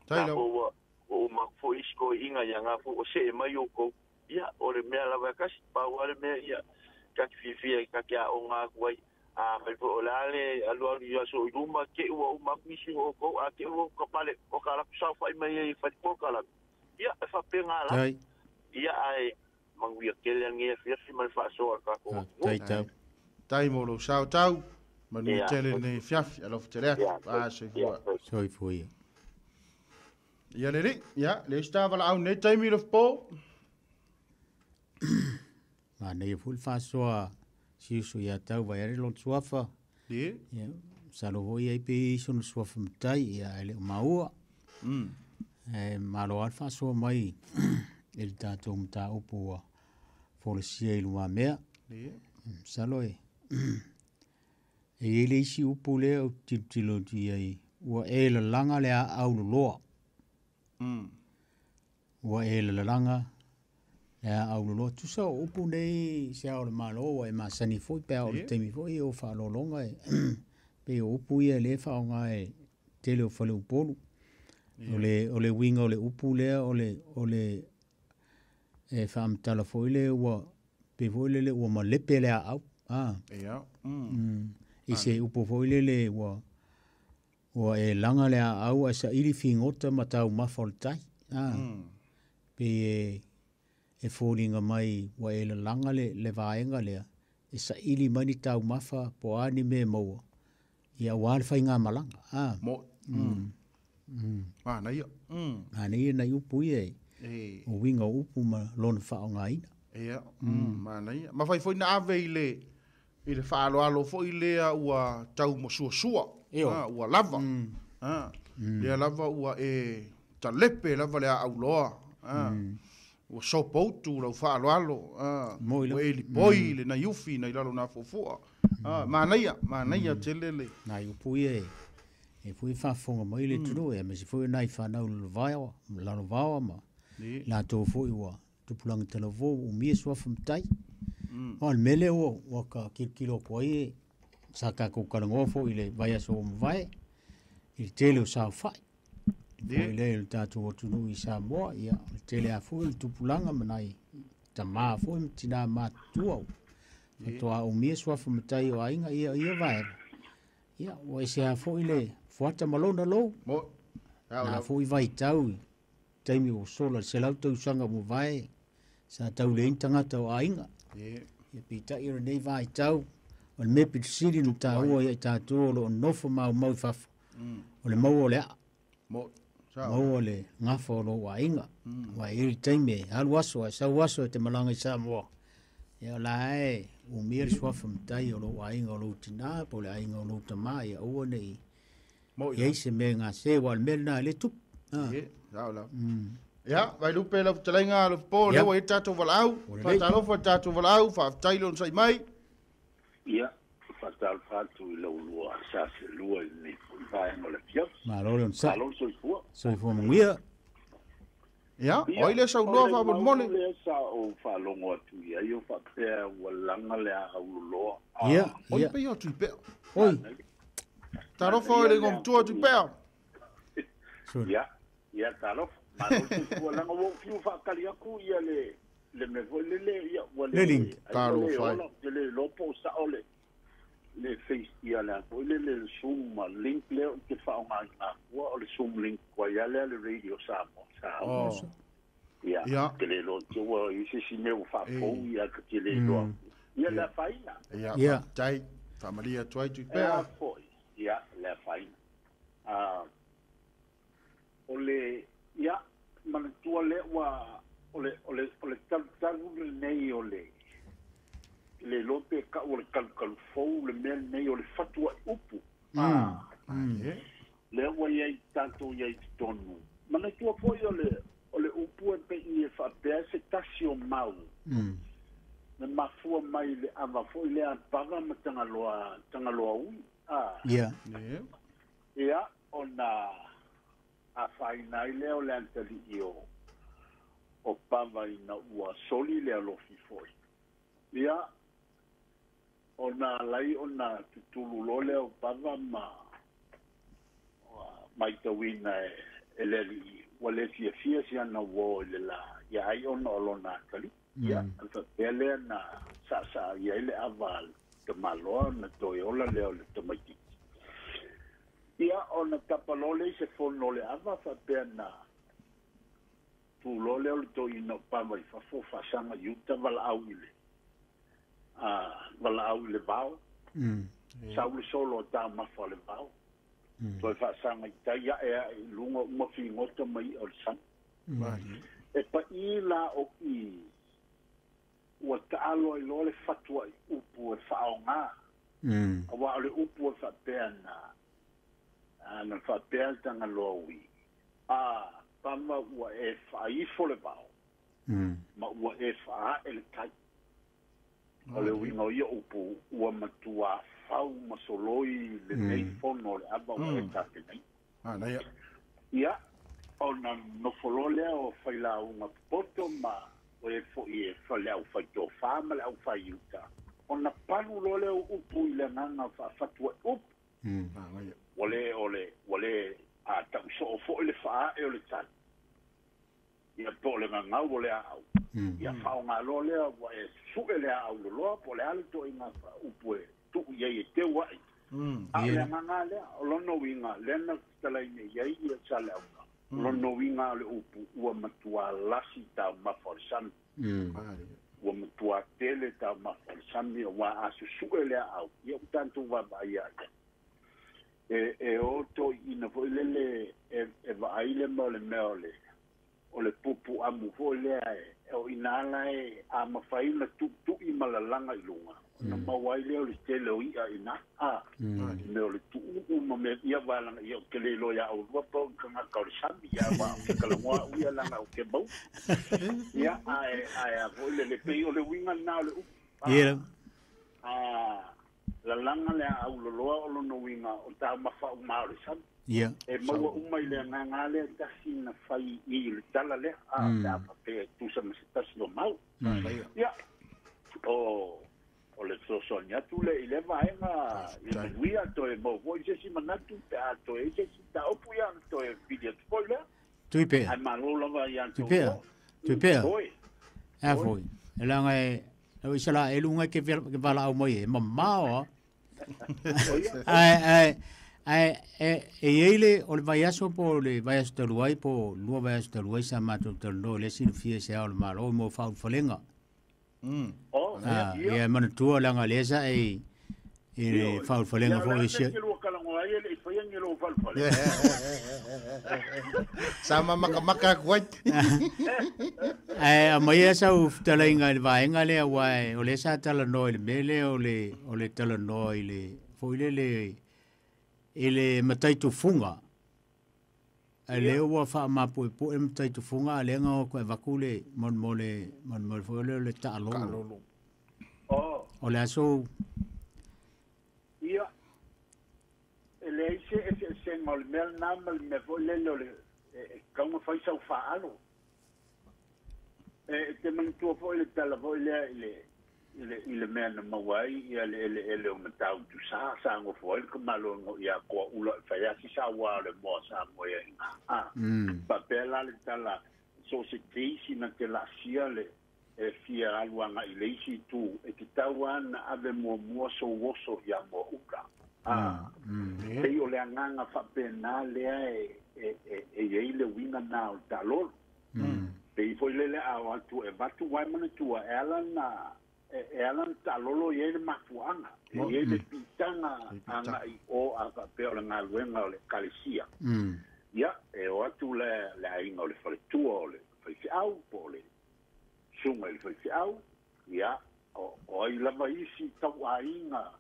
tatou ua uma atu foi isi toeaiina ia na foi ua see mai outou. Ia o le mea lava e tasi pau lava le mea ia ta te fiafia i ta te aoga atu ai. Afai foi o le a le alualu i aso i luma te ua uma atu nisi o outou a te ua ka pale o ka latou saofai mai ai i falepokalame. Ia e faapega lava. Ia ae manuia tele lenei afiafi ma le faasoa a le tatou atunuu. Tai mo lou sao tau manuia tele lenei afiafi alofa tele atu. A soifua. Soifua ia. Ia lelei, ia le isi tavalaau nei taimi le fofo. Manaia foi le faasoa siuso ia tau vai ai lona suafa. Ia masalo foi ai pe i sona suafa matai ia e le o maua. E malo lava le faasoa mai e le tatou mataupu ua folasia i lumamea. Masalo e e i ai le isi upu lea ou te tilotilo atu i ai ua e lalaga le aau loloa. Ua e lalaga le aau loloa. Tusa o upu nei se ao o le Malo ua e masani foi pe a o le taimi foi o faaaloaloga e pei o upu ia lea e faaaoga e tele o faleupolu. O le uiga o le upu lea o le e faamatala foi le ua pei foi lele ua malepe le aau. I se upu foi lele ua e laga le aau ae saili figota ma taumafa o le tai. Pei e foliga mai ua e lalaga le vaega lea e saili mai ni taumafa po o a ni mea maua ia aua le faigamalaga. Manaia. Manaia nai upu ia e o uiga o upu ma lona faaaogaina. Ia, manaia. Ma fai foi na ave i le faaaloalo foi lea ua tau masuasua. Ua lava. Lea lava ua e talepe lava le aauloa. Ua sopoutu lau faaaloalo. Ua e lipoi le nai ufi nai lalo na fuafua. Manaia, manaia tele le. Nai upu ia e foi faafofoga mai le atunuu aemaise foi nai fanau lalovaoa ma latou foi ua tupulaga talavou ua umia suafa matai. O le mea lea ua ka kilokilo atu ai e sa tatou talanoa foi i le vaiaso ua mavae. I le tele o saofai. Foi lea i le tatou atunuu i Samoa, ia, o le tele lava foi o le tupulaga ma nai tamā foi ma tinā matutua faatoa umia suafa matai o aiga, ia ia vaega. Ia, ua ese lava foi le fuata ma lona lou. Na foi vaitau i taimi ua sola le 100 tausaga ua mavae, sa tauleai tagata o aiga. Ia peitai o lenei vaitau, o le mea pito sili ona taua ia i tatou o lo o nofo maumau i fafo, o le maua o le aa. Maua le gafa o lou aiga. Aua e i ai le taimi e alu aso ae sau aso e te malaga i Samoa, ia o la e umia le suafa matai o lou aiga o lou tinā po o le aiga o lou tamā, ia aua ne i i ai se mea e gase, aua o le mea lena e le tupu. Ia, Vailupe lau fetalaiga Alofapo, lea ua i ai le tatou valaau. Faatalofa i le tatou valaau, faafetai le onosai mai. Ia, faatalofa atu i lau lua sa selua i lenei foi vaega o le afiafi. Malo le onosai. Malo le soifua. Soifua manuia. Ia, o ai lea saunoa faamolemole? O le mau lea sa ou faalogo atu i ai o faapea ua laga le ahauloloa. Ia, Oi, ia. pei o Tuipea. Oi. Talofa oe le igoamatua Tuipea. Ia, ia talofa. Malo le soifua laga ua ou fiu faatali atu ia le le mea foi lele, ia ua le Le link. ai ua le Talofa ai. ola, ou te le iloa po o sao le le face ia le a foi le le Zoom link lea ou te faaaogaina atua o le Zoom link ua ia lea le Radio Samoa sa Oh. ia Ia. te le iloa te ua i se isi mea ua faafou ia ka te le iloa ia le afaina. Ia, Ia. faafetai. Faamalie atu ai E Tuipea. a foi ia le afaina. O le ia manatua lea ua o le o le o le talutalu lenei o le le iloa pe kau o le kalukalu fou le mea lenei o le fatuai upu. Lea ua iai tatou iai totonu. Manatua foi o le o le upu e pei e faapea se tasi o mau. Na mafua mai le ava foi lea pava ma Tagaloa Tagaloa ui. Ia. Ia, ona afaina ai lea o le atalii o o pava ina ua soli le alofi foi. Ia, ona alai ona tutulu loa lea o pava ma maitauina e le alii ua le fiafia si ana uo i le la ia ai ona o lona atalii. Ia, faapea lea na saasaa i ai le ava a le tamaloa na toe ola lea o le tamaitiiti. Ia, ona tapa loa lea i se fono o le ava faapea na tulo lea o le toeaina o pava i fafo faasaga i uta valaau i le valaau i le vao. Sau le solo o taumafa o le vao. Toe faasaga i tai ae ae i luga uma figota mai o le sami. E pa'i la o i ua taalo ai loa le fatuai upu e faaaogā. Auā o le upu e faapea na na faapea le Tagaloa ui. Pama ua e faaifo le vao. Ma ua e faaa'e le tai. O le uiga o ia upu ua matua fau ma soloi lenei fono o le ava ua e tapenai. Manaia. Ia, ona nofo loa lea o failauga popoto ma o e foi e le aufaitofā ma le aufaiuta. Ona palu loa lea o upu i le agaga faafatuai upu. Manaia. Ua le o le ua le a tausoo foi le faaa'e o le tai. Ia po o le gagau o le aau. Ia faaaogā loa lea ua e su'e le aau loloa po o le a le toaiga upu e tuu i ai e teu a'i. A o le agaga lea o lona uiga lea na fetalai nei ai ia sa le auga. O lona uiga o le upu ua matua lasi taumafa o le sami. Ua matua tele taumafa o le sami auā a susu'e le aau. Ia ua tatou vaavaai ia ia. E o toeaina foi lele e vaai le mea o le mea o le pupu amu foi lea e o ina la e a mafai ona tu'utu'i ma lalaga i luga. Ona maua ai lea o le tele o i'a ina. Mea o le tu'u'u ma mea ia valaga ia ou te le iloa iā oulua pa o tagata o le sami ia auā ou te kalagoa a'u ia laga ou te mau. Ia ae ae a foi lele pei o le uiga lenā o le upu. Ia. Lalaga le aau loloa o lona uiga o taumafa umā o le sami. Ia. E maua uma i le agaga lea tasi na fai i le tala lea. Pe a faapea e tusa ma se tasi o mau. Ia, o le fesoasoani atu le i le vaega i le manuia toe maua foi se isi manatu pe a toe ai se isi mataupu ia ona toe vili atu foi lea. Tuipea. Ae malo lava ia te Tuipea. outou. Tuipea. Oi. A foi. E leaga e lau Isaraelu e te valaau mai e mamao a. Ae ae ae e i ai le o le vaiaso po o le vaiaso talu ai po o lua vaiaso talu ai sa matou talanoa i le silafia i se ao o le Malo mo faaulufalega. Oh, Ah, ia. ia manatua leaga lea sa e i le faaulufalega foi i si Ia, lua kalagoa ai e le i faia ni lou falefalega. Sa mamakamaka atu ai. Ae aumaia sau fetalaiga i le vaega lea aua o lea sa talanoa i le mea lea o le o le talanoa i le foi lele i le matai tufuga. Ae lea ua faamapuepue matai tufuga a o lea na o atu e avatu le mo le mo le foi lea o le taalolo. Taalolo. Oh. O le aso Ia, e leai se eseesega o le mea lenā ma le mea foi lele o le e tatau ona fai sau faaalo. E te manatua foi le tala foi lea i le i le i le mea na maua ai ia le eleele o Matautu-sa sa gofo ai le kamalogo ia Koaula e fai asi sa ua o le moa sa moe ai ina. A faapea la le tala so o se teisi na te laasia le e fia alu agai i le isi itu e tatau lava na ave muamua sou oso ia Moaula. A pei o le agaga faapena lea e e e e i ai le uiga na o le taalolo. Pei foi lele a o atu e avatu uae manatua e ala na e ala na taalolo i ai le mafuaaga. E i ai le piitaga agai o a faapea o le galuega o le ekalesia. Ia, e o atu le le aiga o le faletua o le faifeau po o le susuga i le faifeau, ia, o o ai lava isi tauaiga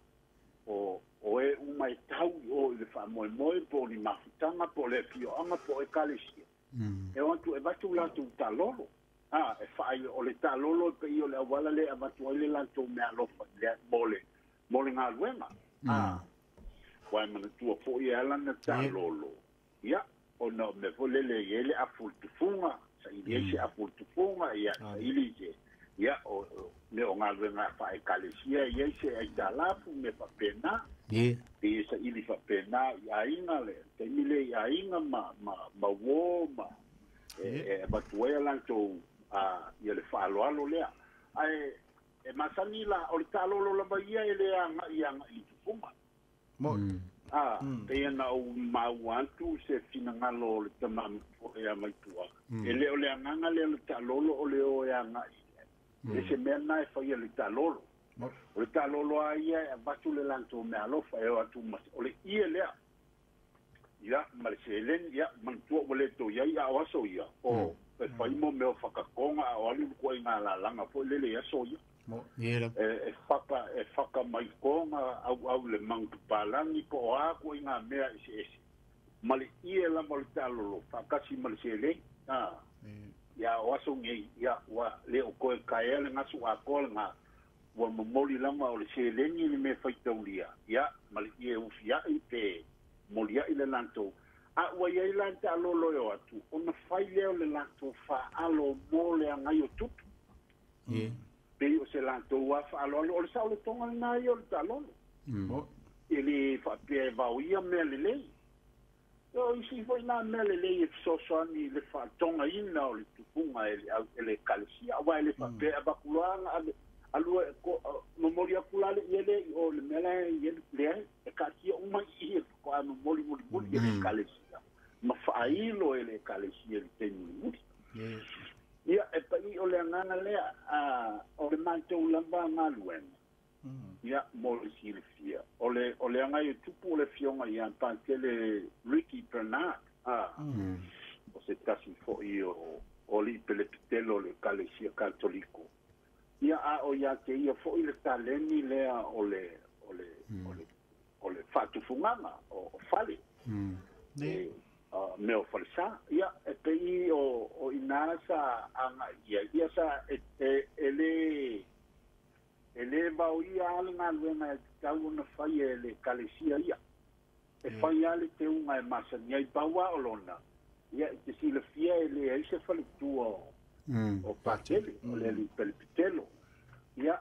o o e uma e tau i o i le faamoemoe po o ni mafutaga po o le afioaga po o ekalesia. E o atu e avatu latou taalolo. A, e faai o le taalolo e pei o le auala lea e avatu ai le latou meaalofa i le mo le mo le galuega. A, ua e manatua foi e ala na taalolo. Ia, ona o mea foi lele e i ai le afu o le tufuga, saili ai se afu o le tufuga, ia, saili se, ia, o mea o galuega faa-ekalesia e i ai se aitalafu, mea faapena. Pei e saili faapena i aiga le taimi lea i aiga ma ma ma uō ma e e avatu ai a latou a ia le faaaloalo lea. Ae e masani la o le taalolo lava ia e le agai agai i tufuga. A pei ona ou maua atu se finagalo o le tama matua ia Maitua. E le o le agaga lea o le taalolo o le o e agai i se mea lena e faia le taalolo. O le taalolo lava ia e avatu le latou meaalofa e o atu ma o le ie lea. Ia, ma le seleni, ia, manatua ua le toe i ai a o aso ia, o e fai mo mea o fakakoga a o alu le ituaiga lalaga foi lele i aso ia. E e faka e faka mai koga auau i le magapapalagi po o a ituaiga mea eseese. Ma le ie lava o le taalolo faatasi ma le seleni. A, ia o aso nei, ia, ua le o toe taea le gasu atoa lena, ua momoli lava o le seleni le mea faitaulia, ia, ma le ie ufiai pe moliai le latou. A ua i ai la le taalolo e o atu, ona fai lea o le latou faaalo mo le agai o tupu. Pei o se latou lava faaaloalo, o le saolotoga lena ia o le taalolo. E le faapea e vaoia mea lelei. O isi foi na mea lelei e fesoasoani i le faatogaina o le tupuga e le au e le ekalesia, aua e le faapea e avatu loa na ave alu e momoli atu la le ie lea i o i le mea la e i ai, leai, e taatia uma i i e faatoa momoli mulimuli e le ekalesia ma faailo e le ekalesia i le taimi mulimuli. Ia, e pa'i o le agaga lea, a o le matou lava galuega, ia, mo le silafia, o le o le agai o tupu o le Afioga ia Patele Ricky Bernard, a, o se tasi foi o o alii pelepitelo o le Ekalesia Katoliko. Ia, a o ia te ia foi le taleni lea o le o le o le o le faatufugaga o o fale. E mea o falesa. Ia, e pei o o i inā sa agai i ai, ia sa e e e lē e lē vaoia lava le galuega e tatau ona fai e le ekalesia ia. E fai lava le teuga e masani ai, pau lava o lona, ia e te silafia e leai se faletua o Patele, o le alii pelepitelo. Ia,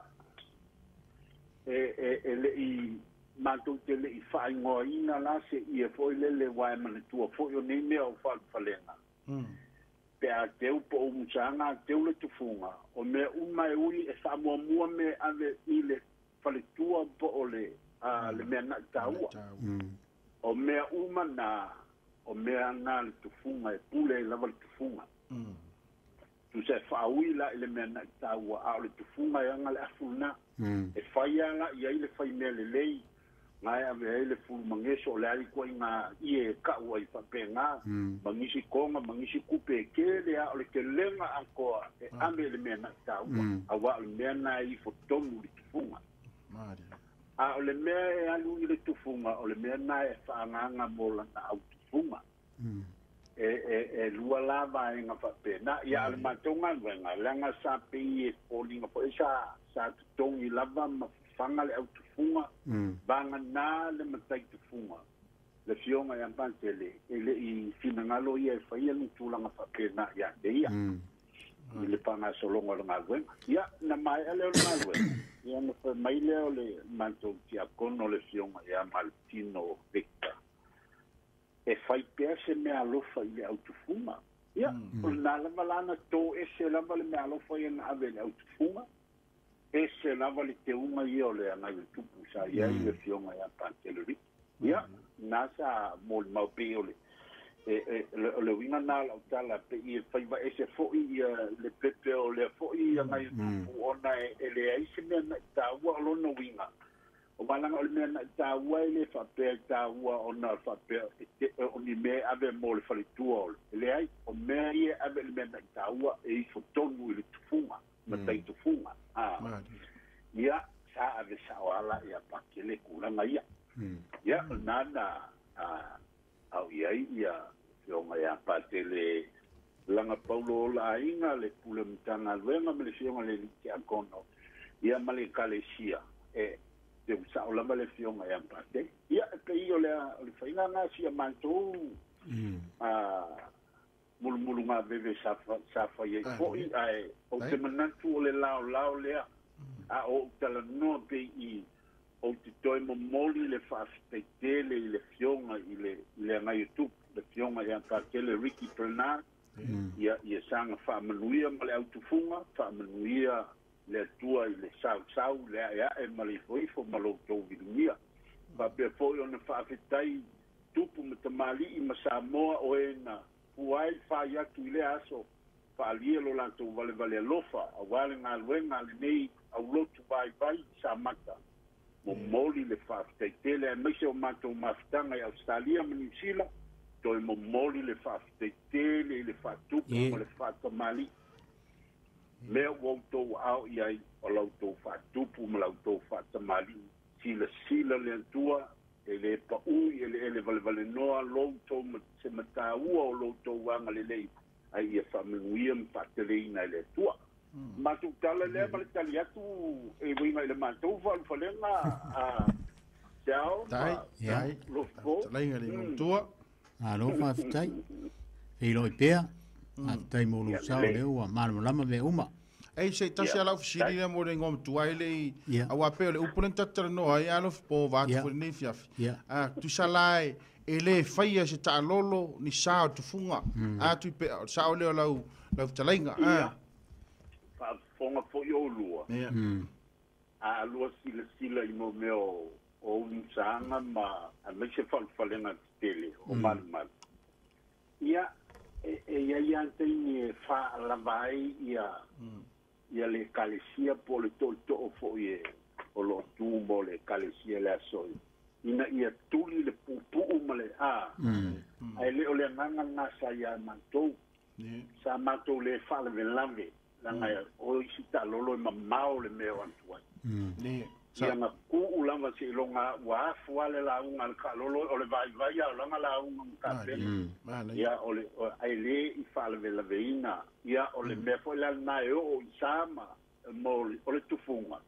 E le i matou te le i faaigoaina la se ia foi lele wae manatua foi o nei mea o faalufalega. Pe a teu po o musaga a teu le tufuga o mea uma e ui e faamuamua me ave i le faletua po o le le mea na'i taua. O mea uma na o mea na le tufuga e pule lava le tufuga. Tu se faaui la i le mea na'i taua a o le tufuga e aga le afu lena. E faia la i ai le faimea lelei ngai ave ai le fulumageso o le ai koaiga ie e ka'u ai fa'apegā magisi koga magisi kupe e kele a o le kelega akoa e ave le mea na'i taua auā o le mea na e ifo tonu le tufuga. A o le mea e alu i le tufuga o le mea na e fa'agaga mo lana au tufuga. E lua la vaega fa'apena ia a le matou galuega leaga sa pei e foliga fo'i sa totogi lava ma faga le au tufuga vaganā le matai tufuga le fioga ia Patele e le'i finagalo ia e faia ni tulaga fa'apena ia te ia i le fa'agasologa o le galuega. Ia na mae'a lea o le galuega ia na faimai lea o le matou tiakono le fioga ia Malutino Victor e fai pea se mea alofa i le autufuga. Ia o lena lava lana tō ese lava le mea alofa ia na ave i le autufuga ese lava le teuga ia o le agai o tupu sa i ai le fioga ia Patele Riki. Ia na sa molimau pei o le o le uiga na lau tala pe i e faiva ese fo'i ia le pepe o lea fo'i agai o tupu ona e leai se mea na'i taua o lona uiga. O malaga o le mea na'i taua e lē fa'apea i taua ona fa'apea o ni mea ave mo le faletua o le leai o mea ia ave le mea na'i taua e ifo tonu i le tufuga matai tufuga. Ia sa ave sa'o ala ia Pakele kulaga ia. Ia na na au iai ia fioga ia Patele laga paulo o laaiga le pule matagaluega ma le fioga le litiakono ia ma le kalesia e te sa'o lava le fioga ia Patele. Ia e pei o lea o le faiga gasia matou mulumuluga veve sa fai ai fo'i ae ou te manatu o le laolao lea a o talanoa pei i ou te toe momoli le fa'afetaitele i le fioga i le agai o tupu le fioga ia Patele Ricky Bernard ia saga fa'amanuia ma le autufuga fa'amanuia le Atua i le sausau le a'ea'e ma le ifoifo ma loutou vilugia fa'apea fo'i ona fa'afetai tupu ma tamali'i ma Samoa o e na puai fai atu i lea aso fa'alia lo latou valevale alofa auā le galuega lenei aulotu vaivai sa mata momoli le fa'afetaitele aemaise o matou mafutaga i Australia ma Niusila toe momoli le fa'afetaitele i le fa'atupu ma le fa'atamali'i mea ua outou ao i ai o lautou fa'atupu ma lautou fa'atamali'i silasila le Atua e lē pa'ui e le ele valevalenoa loutou se mataua o loutou agalelei ai ia fa'amanuia ma fa'ateleina e le Atua. Matou tala lea ma le tali atu e uiga i le matou faalufalega a seao tai lofo talaiga le matua. Alo fa'afetai feiloi pea fa'afetai mo lou sao lea ua malamalama mea uma. Ei se tasi ala ofisili le mo le ngom tuai le aua pe o le upu le tatalanoa ai alo po vatu fo nei fiafi. A tusalai e le faia se ta'alolo ni sa o tufuga a tui pe sa o le o lau talaiga a fa'afofoga fo'i o lua. A lua silasila i mo mea o ulusaga ma aemaise faalufalega tetele o malumalu. Ia e iai a taimi e fa'alava ai ia ia le kalesia po le to'oto'o fo'i e o lo'o tū mo le kalesia le aso ina ia tuli le pu'upu'u ma le a ae le o le agaga lena sa iā matou sa matou lē fa'alavelave laga o isi ta'alolo e mamao le mea o atu ai. Ia na ku'u lava se'iloga ua afu a le lauga le ka'alolo o le vaivai a o laga lauga ma kapena ia o le ae lē i fa'alavelaveina ia o le mea fo'i la lena e o'o i sa ma mo o le tufuga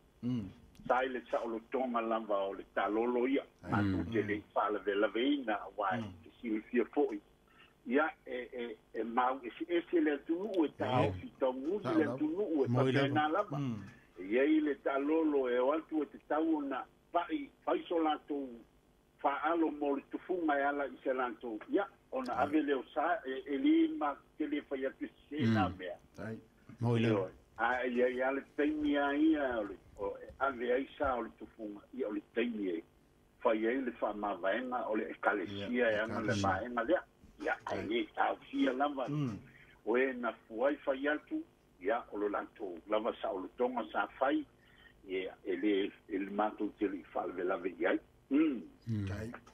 sa i le sa'olotoga lava o le talolo ia matou te lē i fa'alavelaveina auā e silafia fo'i ia e mau eseese le atunu'u e ta'aofi tauguli le atunu'u e fa'apena lava. Iai le ta'alolo e o atu e te tatau ona pa'i fai so latou fa'alo mo le tufuga e ala i se latou ia ona ave lea o sa e lē ma tele fai atu sesē na mea. Mo i le A ia ia le taimi a ia o le ave ai sa o le tufuga ia o le taimi e fai ai le fa'amavaega o le ekalesia e aga le vaega lea ia ae lē taofia lava o e na fuai fai atu ia o lo latou lava sa'olotoga sa fai ia e lē e le matou te le'i fa'alavelave i ai.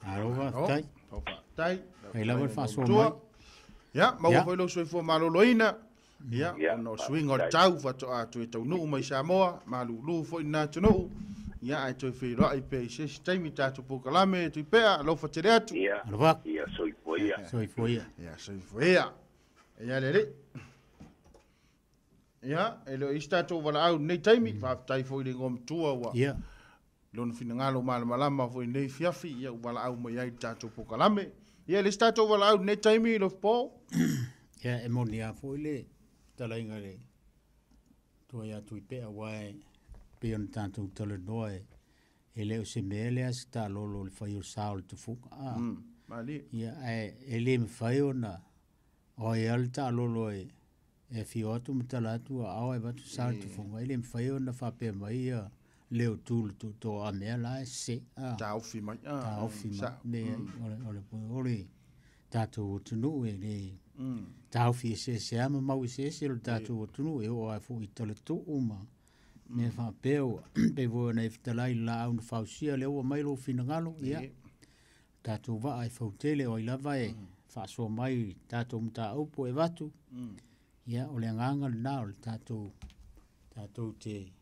Alo faafetai. Faafetai. Ai lava le fa'asoa mai. Ia, maua foi lou soifua maloloina. Ia, ona o suiga o le tau fa'ato'a toe taunu'u mai Samoa, malūlū foi lena atunu'u. Ia, ae toe feiloa'i pea i se isi taimi tatou polokalame Tuipea, alofa tele atu. Ia. Alofa. Ia soifua ia. Soifua ia. Ia, soifua ia. Ia le alii. Ia, e le o isi tatou valaau i lenei taimi, faafetai foi i le igoa matua ua lona finagalo malamalama foi i lenei fiafi, ia ua valaau mai ai i le tatou polokalame. Ia, le isi tatou valaau i lenei taimi, Lofipo. Ia, e moni lava foi le talaiga le tua ia Tuipea, aua e pei ona tatou talanoa e le o se mea lea se taalolo o le fai o sa o le tufuga. Malie. Ia, ae e le mafai ona o ai lava le taalolo e afio atu ma tala atu a ao e avatu sa o le tufuga, e le mafai ona faapea mai ia le o tu le tuutoa a mea la e se. Taofi mai. Taofi mai. Le, o le tatou atunuu e le taofi eseese lava ma mau eseese o le tatou atunuu e oo lava foi i talatuu ma mea faapea ua pei foi ona e fetalai i le laau na fausia lea ua mai lou finagalo ia tatou vaa e fautele o ai lava e faasoa mai i tatou mataupu e avatu. Ia, o le agaga lena o le tatou te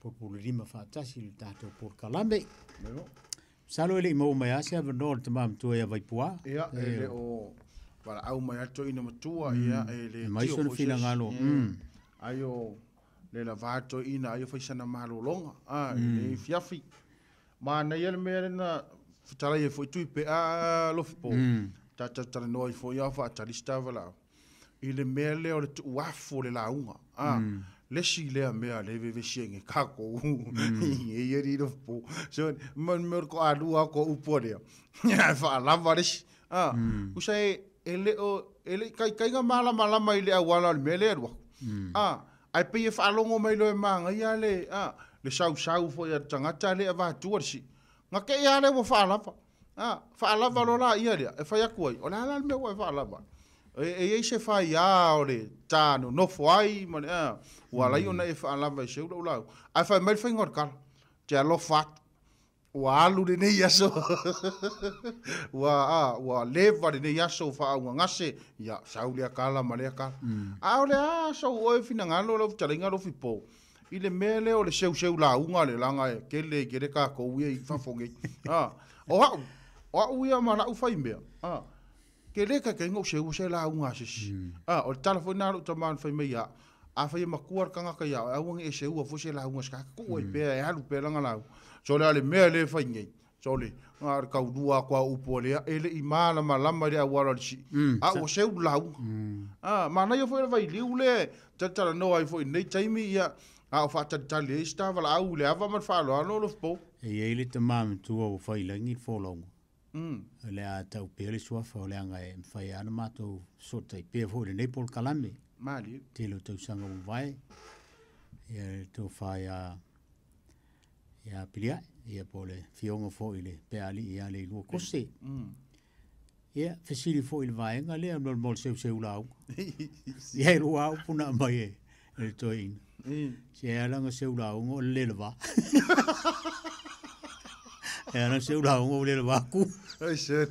pulupululima faatasi i le tatou polokalame. Masalo e le i maua mai lava se avanoa o le tama matua ia Vaipuā. Ia, e le o valaau mai atu ina matua, ia, e le mai tio sona foi se finagalo. Ai o le lava toeaina ai o fai sana malologa, i le fiafi. Ma nei le mea lena fetalai e foi Tuipea Lofipo. Tatou talanoa ai foi a fa'atalisi valaau. I le mea lea o le tuuafu o le lauga. Le si lea mea le vevesi ai kākou. E ia ni Lofipo. So, ma mea ko alua ko upu lea. Ia fa'alava le si. Usa e le o e le kai kai ngā malama i le awala o le mea lea lua. Ai pe e fa'alogo mai loe maga ia le le sausau foi a le tagata le avatua le si'i. Ga ke ia le ua fa'alava. Fa'alava lo la ia lea e fai atu ai. O le ala le mea ua e fa'alava. E iai se faiā o le tā nonofo ai ma le ua alai ona e fa'alava i seu la'u lau. Ae fai mai le faiga o le kala. Te alofa atu. Ua alu lenei aso. Ua leva lenei aso fa'aaugagase. Ia, sau lea kala ma lea kala. A o le a sau oe finagalo lau fetalaiga Lofipo. I le mea lea o le seuseu lauga le laga e kele kele kākou ia i fafo nei. O a'u ia ma la'u faimea. Ke le kaikaiga ou seu se lauga a sesi. O le tala foi na lou tamā na fai mai ia. A fai e makua le tagata ia oe, aua ne e seua foi se lauga se kaka. Tuu ai pea e alu pea laga lau. So le a le mea le fai nei. So le ngā le kaulua kwa upu o lea, e le i malamalama i le auala o le si'i. A ua seu lauga. Manaia foi le vailiu le, tatalanoa ai foi i lenei taimi, ia, a o fa'atalitali ai se tavala'au i le ava ma le fa'aloalo Lofipo. E iai le tamā matua ua failagi le folauga. O le a tau pea le suafa o le aga e mafai lava ona matou sotai pea foi i lenei polokalame. Malie. Tele o tausaga ua mavae. Ia le tofa ia Pilia'i, ia po o le fioga foi i le peaali'i ia Leilua Kose. Ia, fesili foi i le vaega lea mo le seuseu lauga. Ia e lua upu na aumai e le toeaina. Se e ala ona seu lauga o le le lava. E ala seu lauga o le le lava ku. Ai se.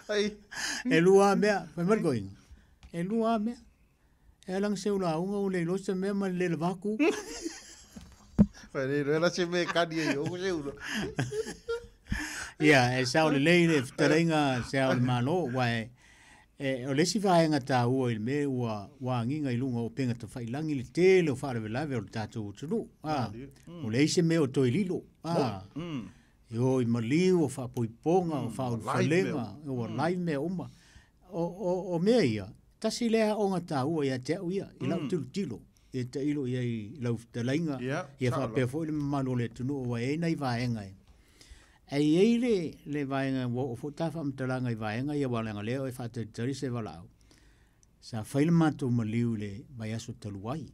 Ai. E lua mea, fai mai le toeaina. E lua mea. E ala ona seu lauga o le iloa se mea ma le le lava ku. Fai le la se me kani e o seu lo. Ia, e sao lelei le fetalaiga se ao le Malo, ua e o le isi vaega tāua i le mea ua agiga i luga o upega tafailagi le tele o faalavelave o le tatou atunuu. O le ai se mea o toe lilo. E o i maliu, o faapoipoga, o faaulufalega, ua live mea uma. O mea ia, tasi lea aoga tāua ia te au ia, i lau tilotilo. e tailo i ai lau fetalaiga ia faapea foi le mamalu o le atunuu ua i ai nai vaega e. Ae i ai le vaega ua oo foi ta faamatalaga i vaega ia aua leaga o lea e faatalitali se valaau. Sa fai le matou maliu i le vaiaso talu ai.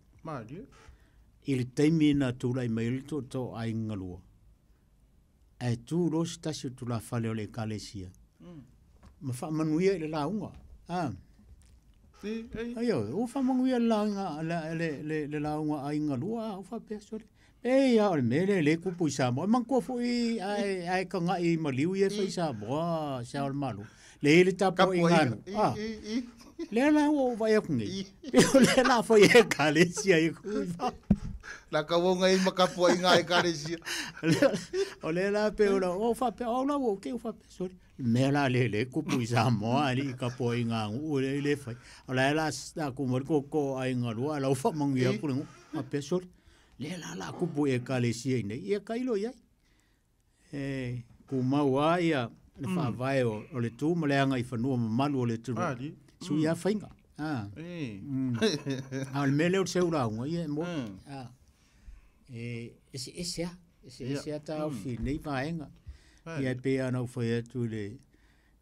I le taimi na tulai mai ai le tootoo o Aiga Galua, ae tu loa se tasi o tulafale o le ekalesia ma faamanuia i le lauga. Aio, ua faamanuia le lauga le lauga a Aiga Galua, ua faapea sole. E ia o le mea lea le tupu i Samoa. E manatua foi ae tagai i maliu ia e fai i Samoa, se ao o le Malo. Le i le tapuaiga anu. Lea la ua ou vaai atu nei. Pe o lea la fai e ekalesia i ku i fafo. La kauauga i ma tapuaiga a ekalesia. O lea la pe o la o faapea o la ua ke o faapea sole. Mea la le le kupu i Samoa ali i tapuaiga anu le le fai. O la la sa ku mo ko ko ai ngalua la ufa manguia ku le faapea sole. Le la la kupu e ekalesia i nei ia kailo iai. E kumau a ia le faavae o le tu ma le aga i fanua mamalu o le atunuu. Sui a fainga. A o le mea lea o le seu lauga ia e mo. E ese ese a, ese ese a taofi nei vaega. Ia e pei ona ou fai atu i le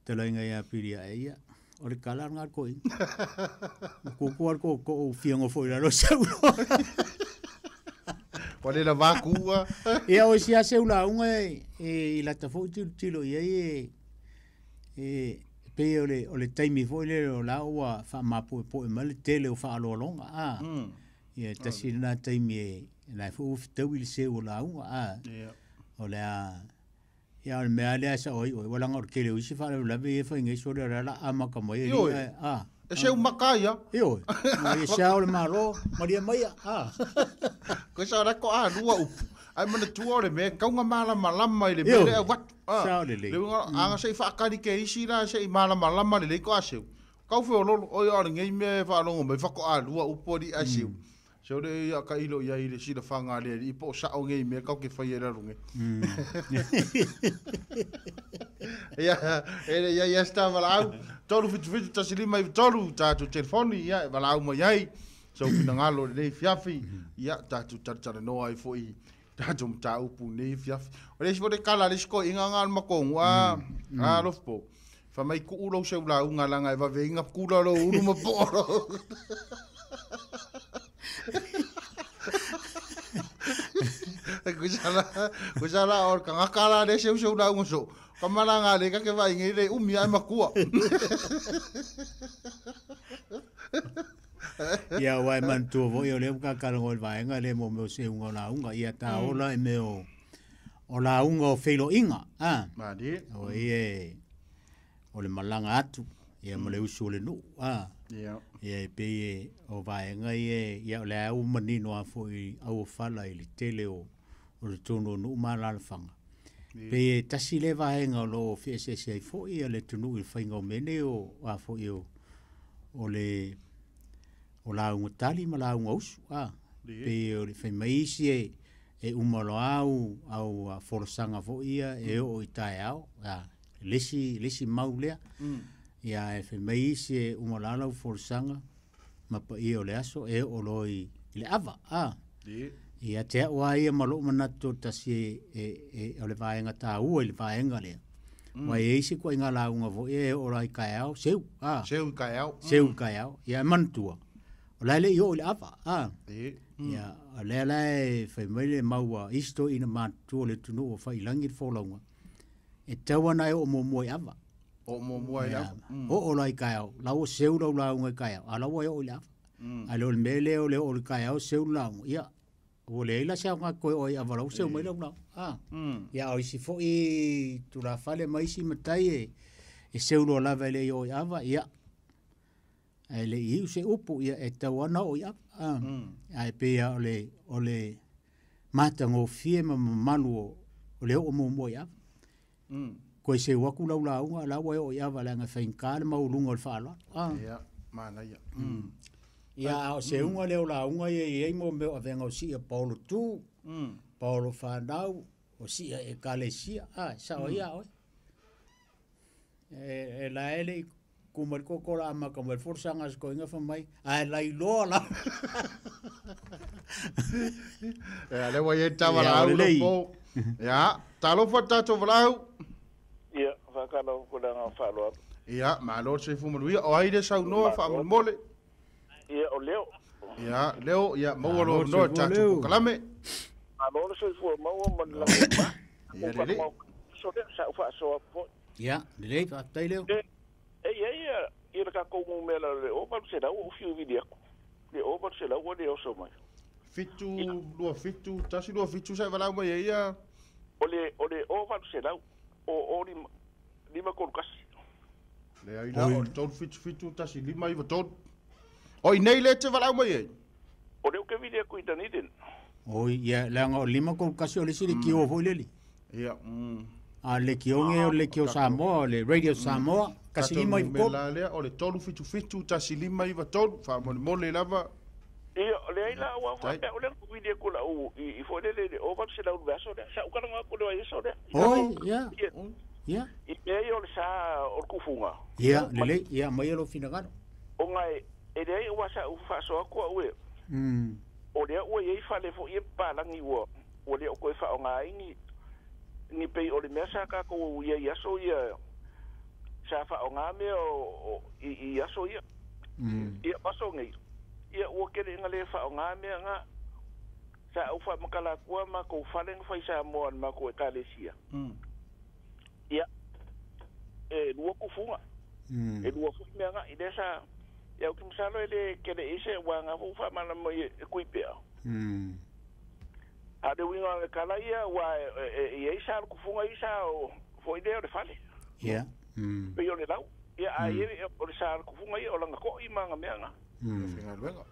talaiga ia Pili ae ia, o le kala ngā koi. Kuku al ko ko fiango foi lalo seu. Wa le la vakua. Ia o sia seu lauga e i lata foi tilotilo i ai e pei o le taimi foi lele o la ua faamapoepoe mai le tele o faaloaloga. Ia tasi lena taimi e la foi ua fetaui le seu o lauga. O le a ia o le mea lea sa oi oi wala ngor kele o isi faalavelave ia faiga i sole o le ala amaka mai e E seu maka ia. Ioe. Ma ia se ao o le Malo, malia mai ia. Koe sa ora ko a lua upu. Ai mana tua o le mea, kaunga malamalama i le mea le au atu. Sao lelei. Le uinga, anga se i whaakari ke isi la, se i malamalama le lei ko a seu. Kau wheo lolo, oi o le ngei mea e whaalongo mai, whako a lua upu ori a seu. Se ore ia ka ilo ia i le sila whanga le i po sao ngei mea kau ke whai e raru nge. Ia, e ia ia sta valaau. 377 15 93 tātou telefoni, ia, e valaau mai ai. Sau finagalo le nei fiafi, ia, tātou taratara noa ai foi tātou mataupu nei fiafi. O le isi foi le kala le isi koiga ngā le makongu, a lofo. Fa mai kuu lou seu lauga langa e vaveinga kula lou ulu ma po'o lou. Kusa la o kangaka la le seu seu lauga so. Kamalanga le ka ke vai ngai le umi ai makua. Ia wai manatua foi o lea ua kakalago i le vaega le mo mea o seuga o lauga. Ia taola e mea o lauga o feiloaiga. O ia o le malaga atu ia ma le usu o le nuu. Ia e pei e o vaega ia ia o le a ua manino a foi auofala i le tele o le tonu o nuu ma alaalafaga. Pei e tasi le vaega o loo feeseese ai foi ia le atunuu i le faiga o mea nei o a foi o le o lauga tali ma lauga usu. Pei o le fai mai isi e uma loa au au folasaga foi ia e oo i taeao. Le isi mau lea. Ia e fai mai isi e uma loa lau folasaga ma paia o le aso e oo loa i le ava. Ia te au a ia ma lou manatu tasi e o le vaega taua i le vaega lea. Ua e ai se ituaiga lauga foi e oo loa i taeao seu. Seu i taeao. Seu i taeao. Ia e manatua. O la e le'i oo i le ava. Ia o lea la e fai mai le mau a isi toeaiina matutua o le atunuu o failagi le folauga. E tau ana e oo muamua i ava. O muamua i ava. Oo loa i taeao. La ua seu lau lauga i taeao. A la ua e oo i le ava. Ae le o le mea lea o le oo i le taeao seu le lauga. Ia ua leai la se aoga toe oo ai ava lau seu mai lau lauga. Ia o isi foi tulafale ma isi matai e seu loa lava e le'i oo i ava. Ia ae le'i iu se upu ia e tau ana oo i ava. Ae pei a o le matagofie ma mamalu o le oo muamua i ava. Koe seu atu lau lauga la ua e oo i ava leaga e faigata le maualuga o le faaaloalo. Ia, manaia. Ia a o seuga lea o lauga ia e i ai mo mea o avega o si'a paolo tu, paolo fanau, o si'a ekalesia, sao ia oe. E la e le'i Kuma ko ko la ma ka mo forsa nga ko inga fa mai ai lai lo la. E le wa ye ta wala au lo po. Ya, talofa tatou valau. Ia, whakala ko langa whaloa. Ia, malo se fu manuia o ai le saunoa faamolemole. Ia, o leo. Ia, leo, ia maua lo no tatou pokalame. Malo le soifua maua ma le lagoma. Ia lelei. So le sa faasoa po. Ia, lelei, faafetai leo. E ia ia le kakou numera le o 800 o fiu vili aku. Le o 800 o le oso mai. 7 2 7 1 2 7 sa valau mai ia. O le o 800 o lima kolokasi. Le ai la o 3 7 7 1 5 9 3. O i nei le te valau mai ai. O le ke vili aku i Dunedin. O ia la ngo lima kolokasi o le sili ki o foi leli. Ia. A le kionge o le kio Samoa, le Radio Samoa, kasi lima i ko. La le o le 3 7 7 1 5 9 3 faamolemole lava. Ia le ai la ua fa o le vili aku la u i foi lele le o 800 verso le sa ukana ko le ai so le. Oi, ia. Ia. I mea o le sa o le kufunga. Ia, lelei, ia mai lo finagalo. O ngai e le ai ua sa u faasoa kua ue. O lea ua iai fale fo'i e papalagi ua ua le o koe fa'aogā ai ni pei o le mea sa kakou ia i aso ia sa fa'aogā mea o i aso ia. Ia aso nei. Ia ua kele nga le fa'aogā mea nga sa au fa'amakalakua ma kou fale nga fai Samoa le makou ekalesia. Ia e lua kufuga. E lua fo'i mea nga i lea sa ia o kimasalo e le kele ise ua nga fo'u fa'amalama i e kuipea. A le uiga le kala ia ua e ia isa le kufuga isa o fo'i lea o le fale. Ia. Pei o le lau. Ia a ia o le sa le kufuga ia o laga ko'i ma aga mea ga. Faigaluega.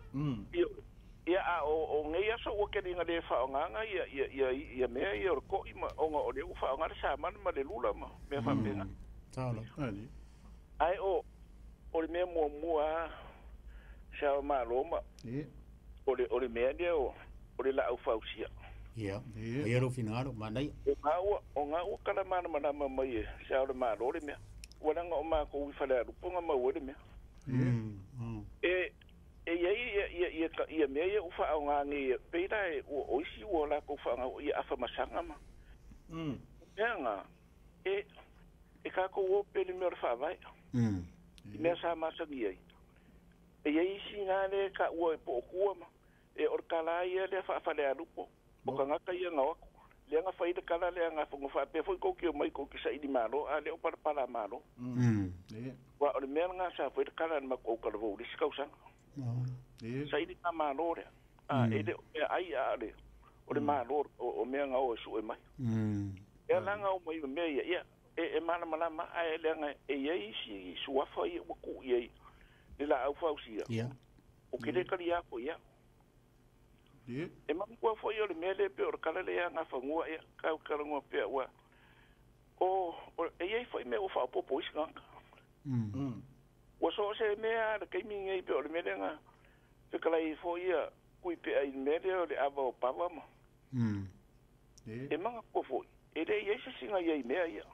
Ia a o nei aso ua keliga le fa'aogāga ia ia ia mea ia o le ko'i ma ona o le ua fa'aogā le samana ma le lula ma mea fa'apena. Talo. Ai o le mea muamua sa o malo ma o le mea lea o le la'au fausia. Ia. Ia lo finagalo manai. O ngā ua kala manamanama mai e sa o le malo le mea. Ua laga o makou i fale alupoga maua le mea. E ia ia ia mea ia ua fa'aogā nei pei la e ua o isi ua lakou fa'aogā ia afamasaga ma. Mea ga e kakou o pe le mea o le fa'avae. I mea sa masagi ai. E ia isi gā le ka ua e po'okua ma. E o le kalā ia lea fa'afale alupo. O kagaka ia gao aku. Lea ga fai le kala lea ga fogo fa'apea fo'i kou ke o mai kou ke sa'ili malo a le o palapala malo. Ua o le mea lagā sa foi le kala le makou kalavou le isi kausaga. Sa'ili ka malo lea. A e le o mea ai a le o le malo o mea gao e su'e mai. Ea laga o mai ma mea ia ia e malamalama ae leaga e iai isi suafa ia ua ku'i ai le la'au fausia. O ke le kaliā fo'i a'u. E mamakua fo'i o le mea le pe o le kala le ia gafagua ia kau kalagoa pea ua o e iai fo'i mea ua fa'aopopo isi gagaka. Ua so o se mea le kaimi nei pe o le mea lega fekalai fo'i ia kui pea i le mea lea o le ava o pava ma. E magakua fo'i e le iai se siga iai mea ia.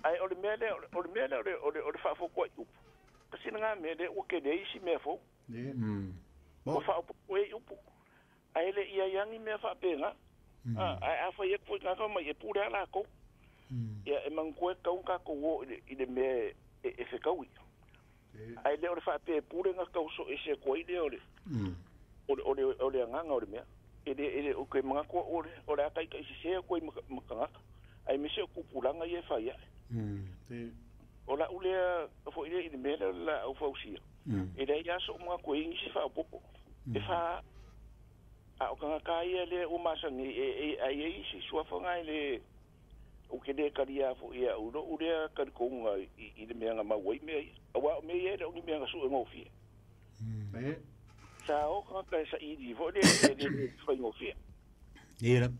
Ae o le mea lea o le mea lea o le fa'afokoa'i upu. Kasina ngā mea lea ua kele ai isi mea fou. Ua fa'aopopo ai upu. Ae le ia iagi mea fa'apega. Ae afai aku fo'i gaka mai e pule a lakou. Ia e magukoe kau kakou o i le mea e fekaui. Ae le o le fa'apea e pule ga kau so ese koai lea o le o le agaga o le mea. E le o ke magakoa o le akaika'i sesē koai ma kagaka. Ae mese o kupulaga ia e fai a'e. O la'u lea fo'i lea i le mea lea o le la'au fausia. E leai aso o magakoe ai nisi fa'aopopo. E fa a o kagaka ia lea ua masagi e ai ai isi suafaga e le o ke le kalia fo'i a'u lo'u lea kalikouga i le mea ga mau ai mea ia. Auā o mea ia e le o ni mea ga su'e gofie. Sa o kagaka e sa'ili fo'i lea e le faigofie. Ia.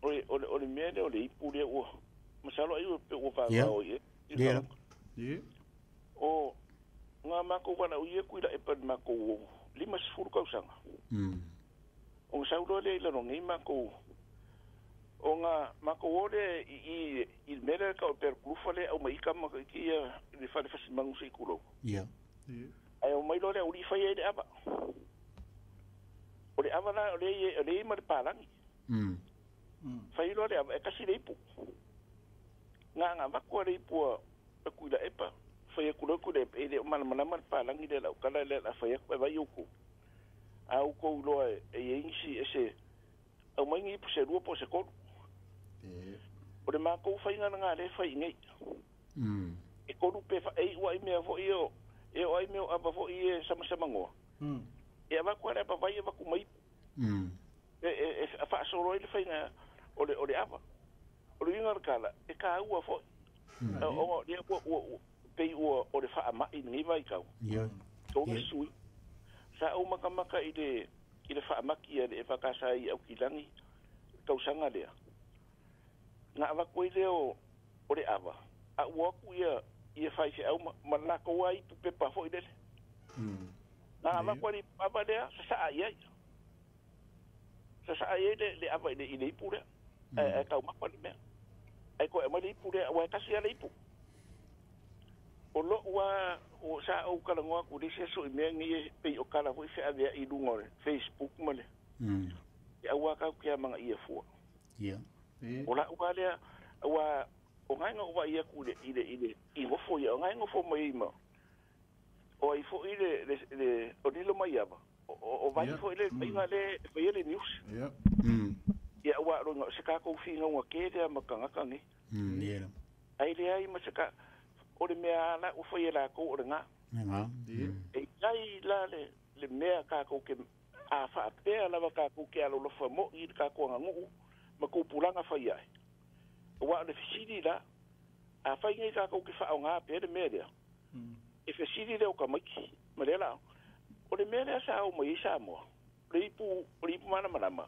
O le mea lea o le ipu lea ua masalo ai ua pe ua vavao i e. Ia. O ngā makou vala'u ia kui la'e pa le makou 50 kausaga. O ga sauloa lea i lalogei makou O ngā mako ore i mere ka o per kulufa le au mai kama ki ia le whare whasimangu se i kurou. Ia. Ai o mai loa le uri whai ai le ava. O le ava la o le i ma le pālangi. Whai loa le ava e kasi le ipu. Ngā wakua le ipu a kuila epa. Whai a kurou kule e le o mana le pālangi le lau kala le la whai aku e vai uku. A uku loa e ingisi e se au mai ngi ipu se rua po se kolu. O le mākou whainga ngā le whai ngei. E koru pe wha e ua i mea fo i o e o ai mea o ava fo i e sama ngoa. E awa kua le apa vai e waku maipu. E whaasoro i le whainga o le ava. O le inga kala e ka ua fo. O le ua pei ua o le wha amai ngi vai kau. Tōna sui. Sa o makamaka i le wha amaki a le e whakasa i au kilangi kausanga lea. Ngā awa koe leo o le awa. A ua aku ia whai se au ma lako ai tu pepa fo i lele. Ngā awa koe le awa lea, sa saa i ai. Sa saa i ai le awa i le ipu lea. E kau mapa le mea. Ai koe mai le ipu lea, ua e kasi a le ipu. O lo ua o sa au kalangoa ku le se so i mea ngi e pei o kala fo i whea vea i lunga o le Facebook ma le. E aua kau kia manga ia fua. Ia. O la ua lea, ua o ngainga ua ia ku le i ngofo ia, o ngainga ngofo mai ima. O ai fo i le o lilo mai ava. O vai fo i le inga le whaia le news. Ia ua ronga se kākou whinga unga kē lea makangaka ngi. Ia. Ai le ai ma se ka o le mea la o whaia la kou o le ngā. E kai la le mea kākou ke a whaapea lava kākou ke alo lofa mo i le kākou anga nguu ma kūpulanga whai ai. Wa o le fisiri la, a whai ngai kākou ke whao ngā pē le mea lea. E fisiri leo ka maiki, ma lea la, o le mea lea sa au mai i Samoa, le ipu mana manama.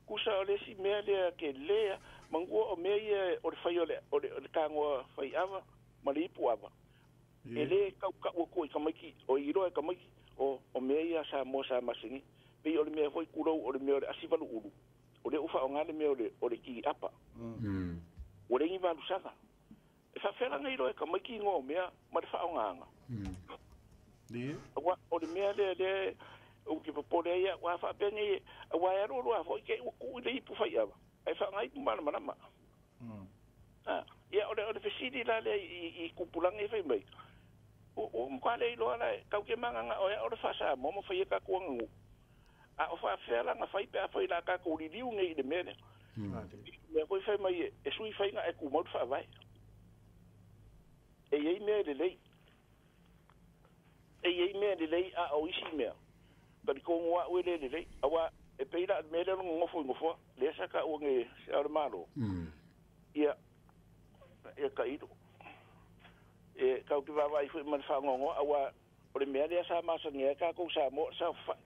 Kusa o le si mea lea ke lea, mangua o mea ia o le whai o le kāngoa whai awa, ma le ipu awa. E le kau kau ko i ka maiki, o i roa i ka maiki, o mea ia Samoa sa masingi. Pei o le mea hoi kurau o le mea o le asivalu ulu. O le ufa o ngā le mea o le ki apa. O le ngi valusanga. E whawhera ngai roe ka maiki ngō mea ma le wha o ngānga. O le mea lea lea o ki papore ia, wa whapea ngai, wa e aro roa fo i ke ua ku i le ipu whai awa. E wha ngai ipu mana mana ma. Ia o le fesiri la lea i kupulanga i whai mai. O mkwa le iloa la, kau ke manganga o ea o le whasa mo mo whai e kakuanga ngu. A o whaafea nga whai pe a whai la kākou liliu ngei le mea lea. Mea koe whai mai e sui whai ngā e kumau te whaawai. E iei mea le lei. E iei mea le lei a o isi mea. Kari kongo a ue le le lei. Awa e peira mea lea longa ngofo i ngofoa. Lea sa ka ua nge se au le malo. Ia ka iro. E kau ki wawai fui mana whangongo. Awa o le mea lea sa masa ngea kākou sa mo sa whai.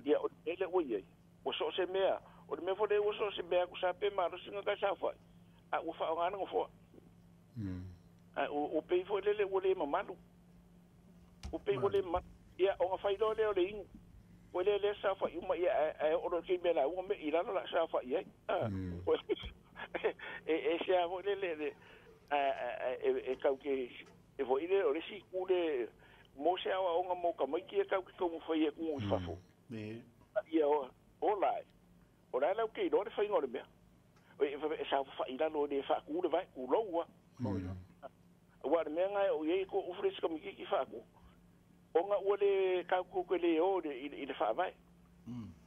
Ia o le ua iai. O so se mea. O le mea fo le ua so se mea ku sa pe maro singa kai sa whai. A ua wha o ngana ngofoa. O pei fo le ua le mamalu. O pei ua le mamalu. Ia o nga whai loa leo le ingu. O le le sa whai uma ia e oro kei mea la ua me i lalo la sa whai ai. E se a fo le le e kau ke e fo i le o le si kule mo se awa onga mo ka maiki e kau ke kau mwhai e kungu i whafo. Ia o lai. O lai lau kei loa le whainga o le mea. E sa whai lalo le whaaku le vai ku loua. Ua le mea ngai o iei ko ufresi ka mikiki whaaku. Onga ua le kau kuke le o i le whaawai.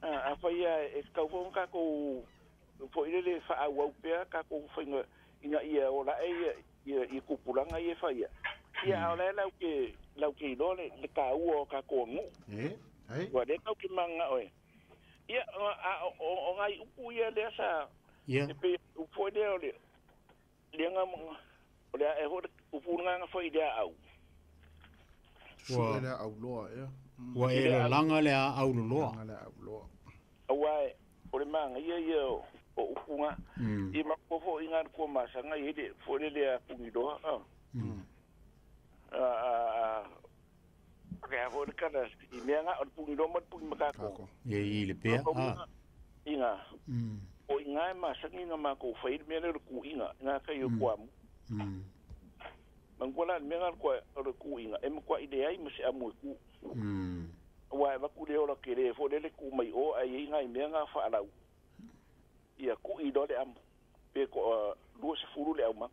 A whai e kau whaonga kākou fo i le whaau au pea kākou whainga ina ia o la e ia kupulanga ia whaia. Ia o lai lau ke iloa le ka ua o kākou ngu. Ua le kau ke manga oe. Ia o ngai upu ia lea sa e pe upu lea o le lea o lea e ho upu nganga whai lea au. Sue lea au loa ia. Ua e langa lea au loa. Langa lea au loa. Aua e o le manga ia ia o upu ngā. I makofo i ngā kua masanga i hele fo le lea pungiloa. Kaya fo le kana i mea ngā o le pungiloa ma le pungi makako. Ia i le pea. Inga o inga ma sangi na ma ko fai me le ku inga na ka yo kwa mu mangola me ngal ko o ku inga e mo kwa ide ai mo se amu ku wa va ku le ora ke le fo le ku mai o ai inga me nga fa ala ia ku i do le am pe ko lu se furu le au ma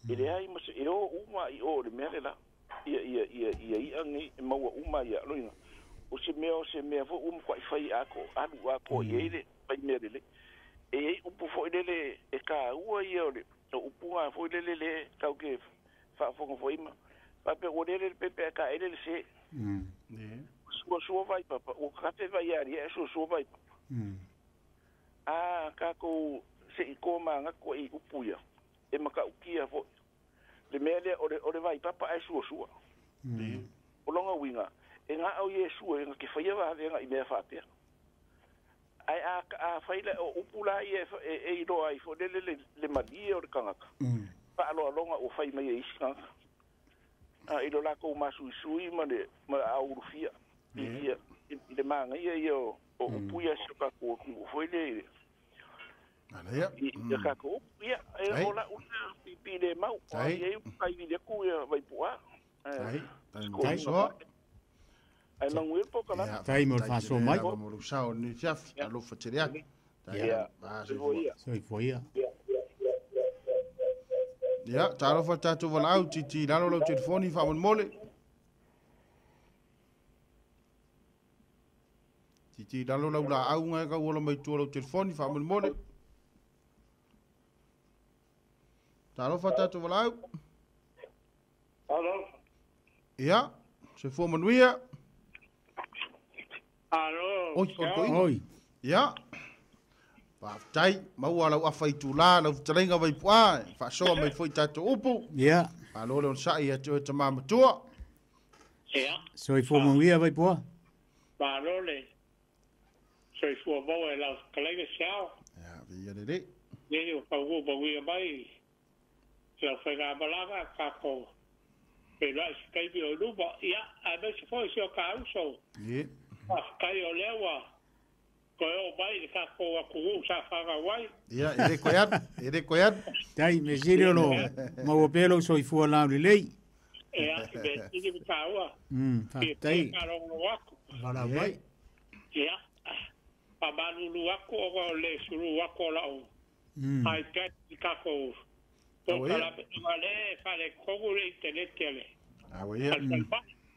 ile ai mo se o uma i o le me le la ia ia ia ia ia ngi ma wa uma ia lo inga o se mea fo kwa fai ako alu ako i le pai me le e upu foi lele e ka ua ia o le upunga foi lele le kau ke faafoga foi ma pape o lele pepe ka ele le se sua sua vai papa o kafe vai ari e sua sua vai papa a ka ko se i ko manga ko i upu ia e makaukia foi le mea lea o le vai papa e sua sua o longa winga e ngā au Iesu e ngā ke whaia wā i mea whāpea. Ai a whaila o upula i e i roa i fo lele le malie o le kangaka. Whaaloa longa o whai mai e isi kangaka. I lo lako masuisui ma le ma aurufia. I le maanga ia ia o upuia si o kako o fo le. Ala ia. I kako upu ia. E o la una pipi le mau. Ai e upai vile ku ia vaipua. Ai. Tai soa. Ai manguel po kala. Tai mo faso mai. Mo lo sao ni chef alo fateria. Tai ba se foi ia. Ya, talo fa tatu valau titi lalo lo telefoni fa mole. Titi lalo lau la au ngai ka wala mai tu lo telefoni fa mole. Talo fa tatu valau. Alo. Ya, se fo manuia. Alo. Oi, oi, oi. Ya. Paftai, maua lau afa i tūlā, lau fitalenga vai pua, whaasoa mai foi tātou upu. Ya. Alo le onsa'i a te oe tamā matua. Ya. Soifua manuia vai pua. Malo le. Soifua maua e lau fitalenga siao. Ya, via lele. Nini o whau manuia mai. Lau whainga malaga, kako. Pe loa si kaibi o luma. Ya, a me se foi si o ka uso. Ye. Whakatai o lewa. Koe o mai le kako a kuru sa whanga wai. Ia, e le koe atu, e le koe atu. Tai, me siri o lo, maua pelo soifua lau lelei. Ea, me siri me tāua. Whakatai. Ki whakarongo aku. Wala mai. Ia, whamalulu aku o le suru aku o lau. iPad i kako. Pōkalape, le whale kongu le interneti ale. Awa ia.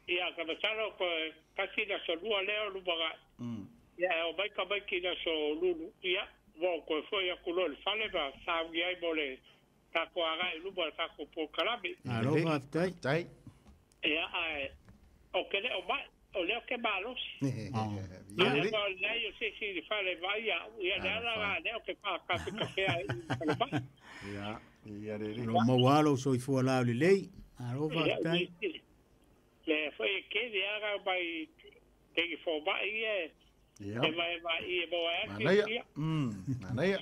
Ia, ka masalo koe kasi na so lua leo lumanga. Ia, o mai ka mai ki na so lulu. Ia, mo koe foi aku lo le fale ma saungi ai mo le kako aga i luma le kako pōkalame. Alo, whakatai. Tai. Ia, ai, o ke leo mai, o leo ke malosi. Ia, o lei o se si le fale mai ia, ia le ala ngā leo ke whakapi kawhea i fale mai. Ia, ia le. Lo maualo soifua lau lelei. Alo, whakatai. Le foi e kere aga mai te fo mai e Ia. E mai mai e mo a Manaia. Manaia.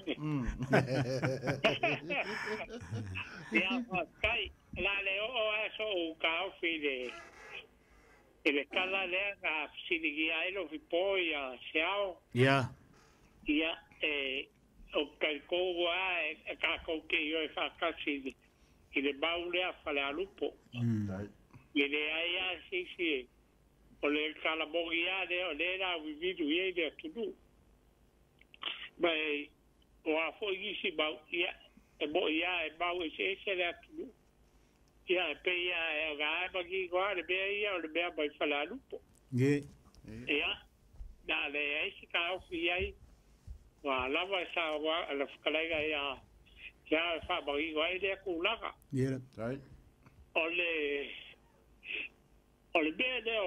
Ia kai la le o a so o ka o fi le e le kala le ka sili ai lo fi po ia siao. Ia. Ia e o kai ko wa e ka ko ke yo e fa ka sili i le baule a fa le alupo. I le ai a si si o le kalamogi a le o le la vividu i le atunu. Mai o a fo isi mau ia e mo ia e mau e se se le atunu. Ia e pe ia e ga e magi koa le mea ia o le mea mai fala alupo. Ye. Ia, na le ai si ka ofi ai. Wa lava e sa wa la whakalaiga ia ia e wha magi koa i le kulaga. Ye. O le mea lea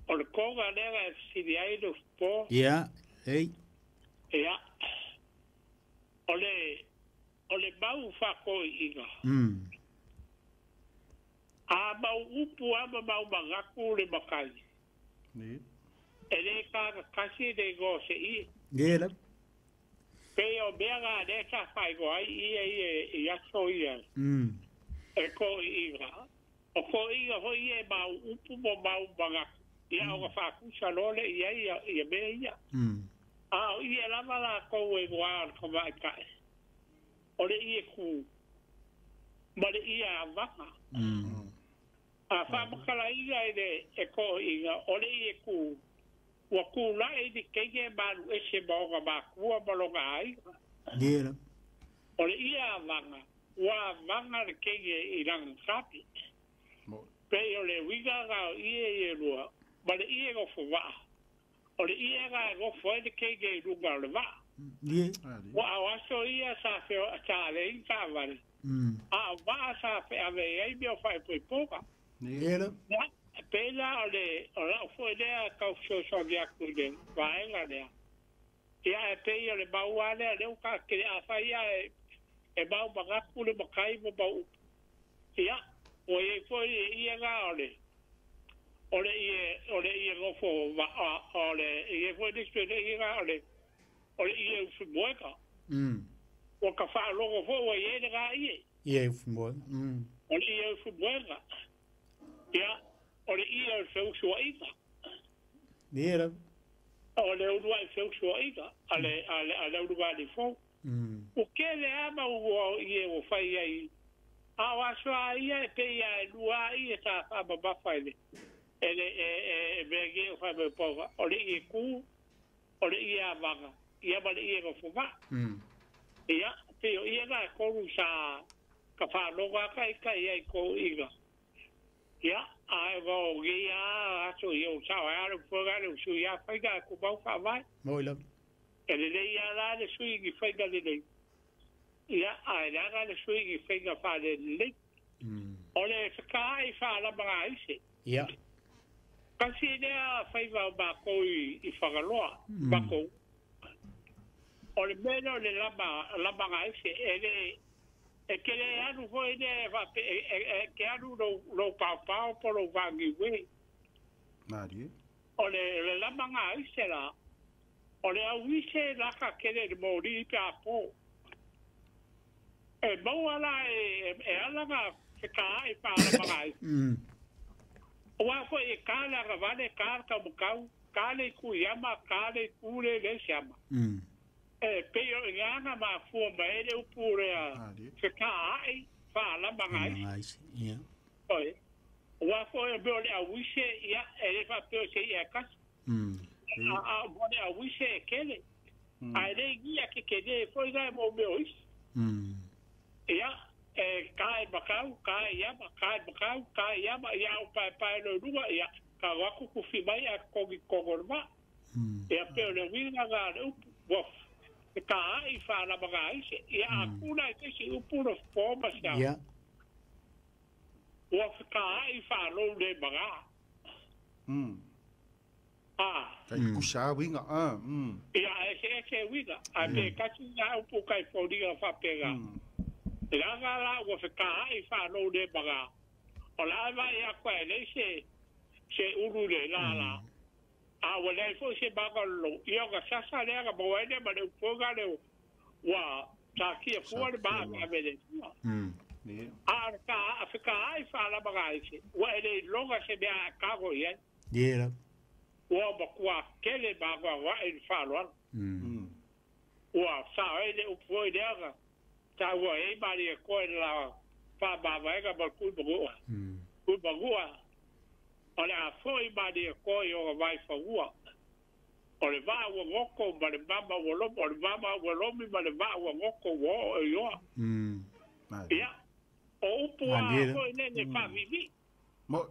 o le konga lea e sili ai lo po. Ia, ei. Ia. O le mau whakoi inga. A mau upu ama mau mangaku le makai. Ni. E le ka kasi le go se i. Ye la. Pe o mea ngā le ka whai go ai ia ia i aso ia. E ko inga. O ko inga hoi e mau upu mo mau mangaku. Ia o ka whakusa lole ia ia ia mea ia. A o ie lava la kou e goa o le tamaitai. O le ie ku ma le ie avaga. A faamakalaina i le e toʻiga o le ie ku ua kulaʻi i keige malu ese ma ona makua ma lona aiga. Ia. O le ie avaga ua avaga le keige i lana kapi. Pei o le uiga ga o ie ie lua ma le ie gofo va'a. O le ie ga e gofo ai le keige i luga o le va'a. Ia. Ua ao aso ia sa feo sa le i taavale. A o va'a sa feʻave ai mea o faaipoipoga. Ia. Ia, pei la o le o la'u fo'i lea tau fesoasoani atu i le vaega lea. Ia e pei o le maua lea lea ua taakele afai ia e mau manatu le matai ma mau upu. Ia, ua iai fo'i ia ga o le o le ie o le ie gofo va o le ie fo'i le le ie ga o le ie ufimoega. Ua ka faalogo fo'i ua iai le ga ie. Ie ufimoega. O le ie ufimoega. Ia, o le ie o le feusua'iga. Ia. O le ulua'i feusua'iga a le a le a le ulugali fou. O kele ama ua ie ua fai ai. A o aso a ia e pei a e lua ia sa faamamafa i le e le e e e mea ge o faamapoga. O le ie ku, o le ie avaga, ia ma le ie gofova'a. Ia, pei o ia ga e kolu sa ka faalogo aka i ka ia i kou iga. Ia, a e vao ge ia aso ia o sao e ale ufoga le usu ia faiga e kumau faavae. Moi lava. E lelei a la le sui i faiga lelei. Ia, a e leaga le sui i faiga faalelelei. O le fekaa'i faalamaga aise. Ia. Kasi lea faiva o makou i Fagaloa, makou. O le mea lea o le lama lamaga aise e le e ke le alu foi lea e faape e ke alu lou lou paopao po lou vagiue. Malie. O le lamaga aise la o le auise laka kele le moli pe a po. E maua la e e ala ga fekaa'i faalamaga aise. Ua foi e ka le agavale ka le taumukau ka le ikuiama ka le ikule le siama. E pei o igaga mafua mai ai le upu lea fekaa'i faalamaga aise. Ia. Oi. Ua foi o mea o le auise ia e le faapea o se i'a e kasi. A o le auise e kele. Ae le igia ke kele foi ga e mo mea o isi. Ia, e ka e makau, ka e iama, ka e makau, ka e iama, ia o pae pae lo luga, ia, ka waku kufi mai a kongi kongo le maa. Ia pe o le uiga ga le upu, ua e ka ai whaalamaga aise. Ia a kula e tesi upu no pōma sia. Ia. Ua ka ai whaalou le maga. A. Kai kusa winga a. Ia e se e se uiga. A pe kasi ngā upu kai fōringa whapega. Laga la ua fekaa'i faalou le maga. O la vai a koe le se se ulu le la la. A ua le foi se maga lo. Ia ka sasa lea ka maua le ma le upoga le ua takia fua le maga ka vele. A ka a fekaa'i faalamaga aise. Ua e le loga se mea a kago ia. Ia. Ua makua kele maga wa e faaloalo. Ua sa e le upo i lea ka ta ua e mari e koe la fa ba ga ma ku bu ku bu o le a foi mari e koe o vai fa ua o le va ua ngoko ma le mama ua lomo o le mama ua lomi ma le va ua ngoko ua o e ioa. Ia, o upu a foi ne ne fa vivi. Mo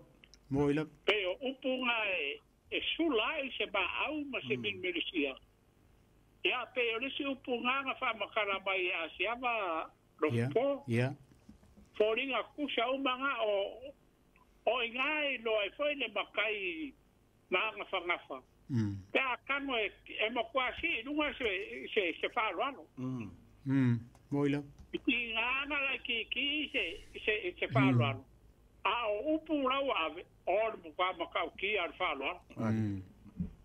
Moi lava. Pe o upu nga e sula i se ma au ma se min melisia. Ia, pe o le si upu nganga wha makara mai a siama lo po. Ia. Fōringa kusa umanga o ingai loa e foi le makai nganga whangafa. Pe a kano e makua si i lunga se whaaloalo. Moi lava. I nganga lai ki ki se whaaloalo. A o upu rau ave o le mukua makau ki a le whaaloalo.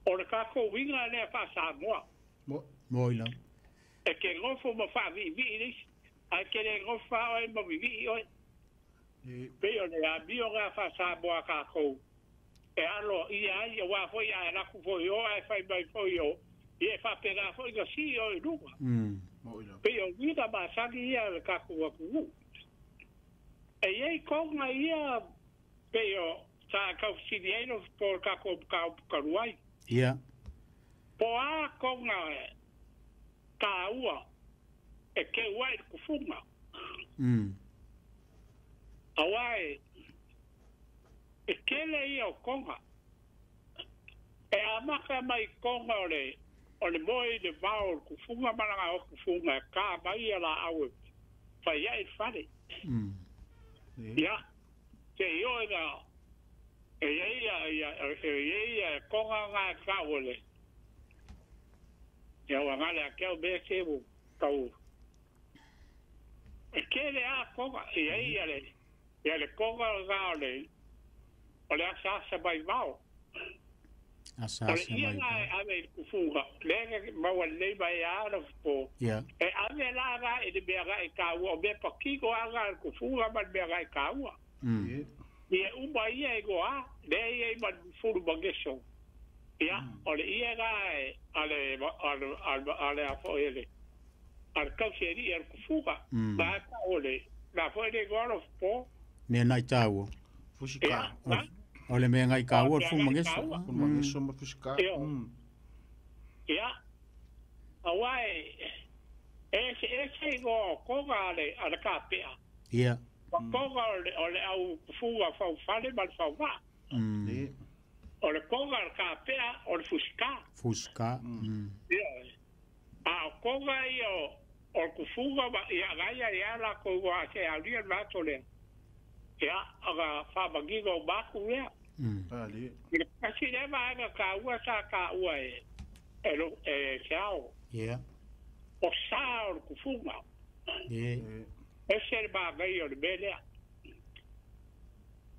O le kako winga lea wha Samoa. Moi lava. E ke ngofo ma wha vi vi i A ke le ngofo oe ma vi vi oe. Pe o le a mio ngā wha Samoa kākou. E alo ia ai, wā foi a raku foi o, ai whai mai foi o. Ia e faapena foʻi na sii o i luga. Pei o uiga masani ia le tatou atunuu. E iai koga ia pei o sa taufesili ai lo po le tatou mataupu talu ai. Ia. Po a koga taua e keu ai le kufuga. Auā e tele ia o koga. E amata mai koga o le o le moe i le vao o le kufuga ma laga o kufuga e kā mai ia laau e fai ai le fale. Ia, seʻi oo ina e iai ia ia e iai ia koga na e tau e le ia ua gale ake au mea se ua tau e tele a koga e iai ia le ia le koga lena o le o le asaasa mai vao. Asa O le asa ia mai na e vao. ave i le kufuga lea e maua lelei mai a na po. Ia. E ave la ga i le mea ga e taua o mea pakiko a ga le kufuga ma le mea ga e taua. Ia uma ia e goa lea ia i ma le fulu mageso. Ia o le ia ga e ale ale ale ale a fo ele. Ale kausi e li le kufuga. Na ta o le na fo le goa lo po. Mea nai taua. Fusika. Ia. O le mea ngai kaua O le le fu mea ngai mageso. kaua. Fulu mageso ma fusika. Ia. Ia. Aua e e se e se go koga ale ale ka pea. Ia. Ma koga o le au kufuga fau fale ma le fau va. O le koga le ka pea o le fusika. Fusika. Ia. A o koga ia o le kufuga ma ia gaia ia la ko wa se aulia le vato lea. Ia, aga whamangiga o maku lea. Ali. I le kasi lea vaega ka ua sa ka ua e e lo e se ao. Ia. O sa o le kufuga. Ia. E se le magai o le mea lea.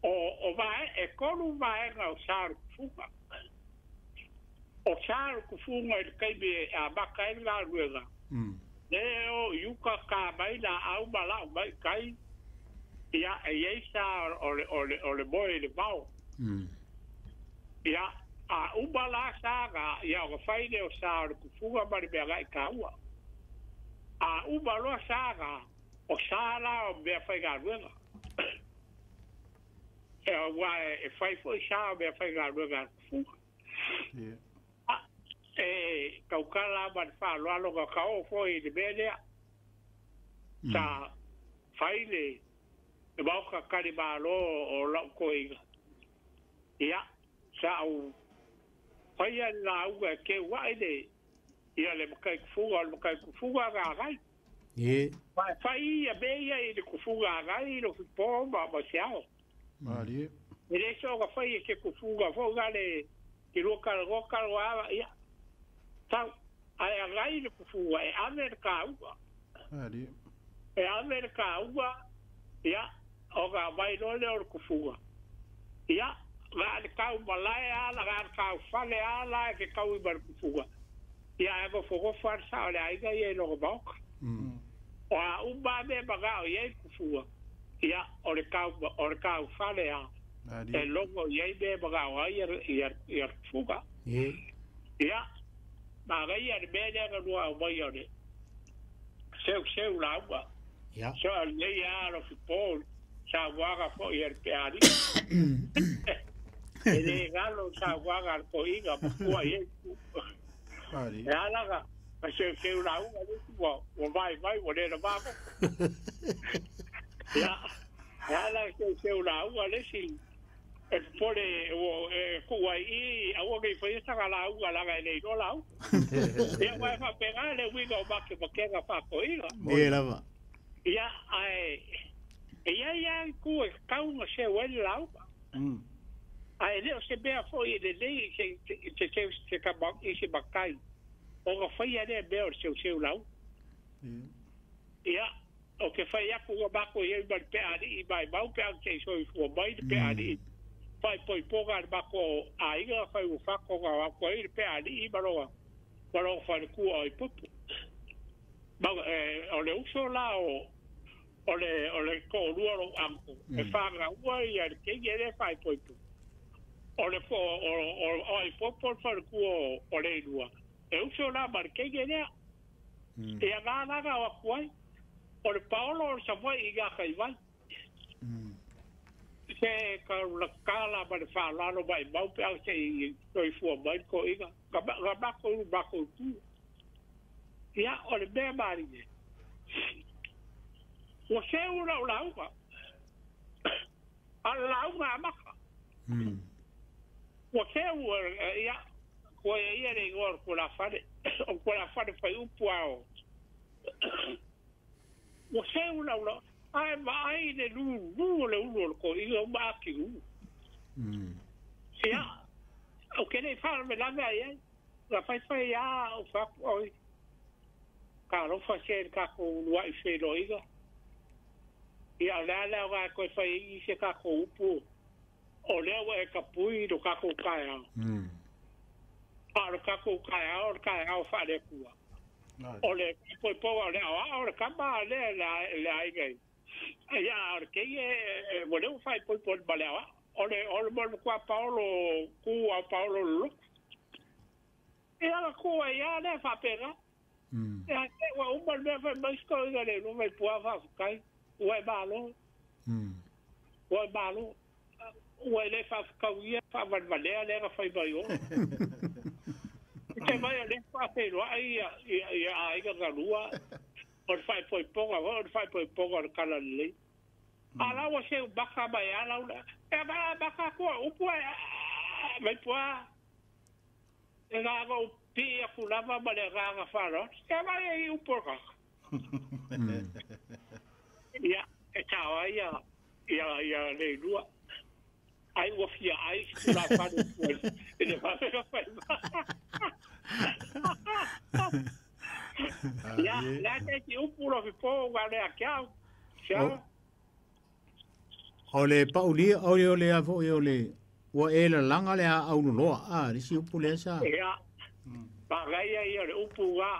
O vae, e kolu vaega o sa o le kufuga. O sa o le kufuga i le kaimi e a maka ai le galuega. Le o iuka ka mai la au ma lau mai kai. Ia, e iai sa o le o le o le moe i le vao. Ia, a uma la sa ga, ia o ka whai leo sa o le kufuga ma le mea gai ka ua. A uma loa sa ga, o sa la o mea whai galuega. E o wā e whai foi sa o mea whai galuega a kufuga. A, e kaukala ma le whaaloalo ka kao foi i le mea lea. Sa whai le e maoka kari malo o lau koiga. Ia, sa au whaia la uga ke wai le ia le makai kufuga o le makai kufuga ga gai. Ia. Wai whai ia me ia i le kufuga gai i lo whipo ma ma se ao. Ali. E le so ka whai e ke kufuga fo ga le ki rua karago karago awa ia. Tau, ai a gai le kufuga e ame le ka uga. Ali. E ame le ka uga, ia, o ka mai loa lea o le kufuga. Ia, ga le kau malae ala, ga le kau fale ala e ke kau i ma le kufuga. Ia, e gofo gofo ale sa o le aiga ia i logo maoka. O a uma me ma ga o ia i kufuga. Ia, o le kau, o le kau fale a. E logo ia i me ma ga o ai ia ia ia kufuga. Ia. Ia, ma ga ia le mea lea ka lua au mai o le. Seu seu la ua. Ia. So a le ia lo fipo sa waga fo ia le peari. E le galo sa waga al koiga ma ia. Ali. E ala ka ka seu seu la ua le ua ua vai vai ua le na mamo. Ia. E ala seu seu la ua le si e pole o e kua i a ua kei whai sanga la ua la ngai nei la u. Ia wai wha penga le wiga o make makenga wha koiga. Ia lava. Ia, ai, e ia ia ku e kaunga se wele lau. Ai leo se mea foi le lei se se se se ka ma i se makai. O ka whai ane mea o seu seu lau. Ia, o ke whai aku o mako i ma le pea ani i mai mau pea te so i fua mai le pea ani. Whai poi ponga le mako a inga whai u whako nga wako i le pea ani i maroa. Maroa whai le kua o i pupu. Ma o le uso la o o le ko lua lo anko. E whanga ua ia le kengi e whai poi pupu. O le po o i popo whai le kua o le ilua. E uso la ma le keike lea. Ia ngā laga o aku ai. O le paolo o le Savaii i ngā kaivai. Se ka la kala ma le whaalalo mai mau pe au se i toi fua mai ko inga. Ka mako uru mako tu. Ia, o le mea maringe. Ua se ura o lauga. A lauga a maka. Ua se ua, ia, koe ia le ingoa o le kula whare. O kula whare whai upu ao. Ua se ura o lauga. Ai ma ai le lu lu o le ulu o le ko inga uma aki u. Ia, o ke nei whara me lame ai ai. La whai whai ia o whapu oi. Ka rofa se le kako ulua i whelo inga. Ia o lea lea o ngā koe whai i se kako upu. O lea ua e kapui no kako kai ao. A lo kako kai ao, o kai ao whaare kua. O le poi pōa o lea o le kama lea le ai ngai. Ia o le keie, mo leo whai poi poi ma lea o le mo kua Paolo, ku au Paolo loko. Ia la kua ia lea whapera. Ia te ua uma le mea whai maisko inga le no mai pua whawhakai. Ua e malo. Ua e malo. Ua e le whawhakau ia whawanwanea lea ka whai mai o. Te mai o le whawheroa ia aiga galua. O le whai poi ponga, o le whai poi ponga o le kala lelei. A lau o seu baka mai a lau la. E maa baka kua upu ai, mai pua. E ngā ngā upi a kulama ma le ngā ngā whāro. E mai e upu o kaka. Ia, e tāwa ia, ia le lua. Ai ua fia ai, kula whāro pua. E le whāro whai maa. Ia, lea te ti upu lo fi pō ngā lea kia au. Sia. O le paulia, o le o le afo o le ua e la langa le a au loa a le si upu le sa. Ia. Pa gaia ia le upu ngā.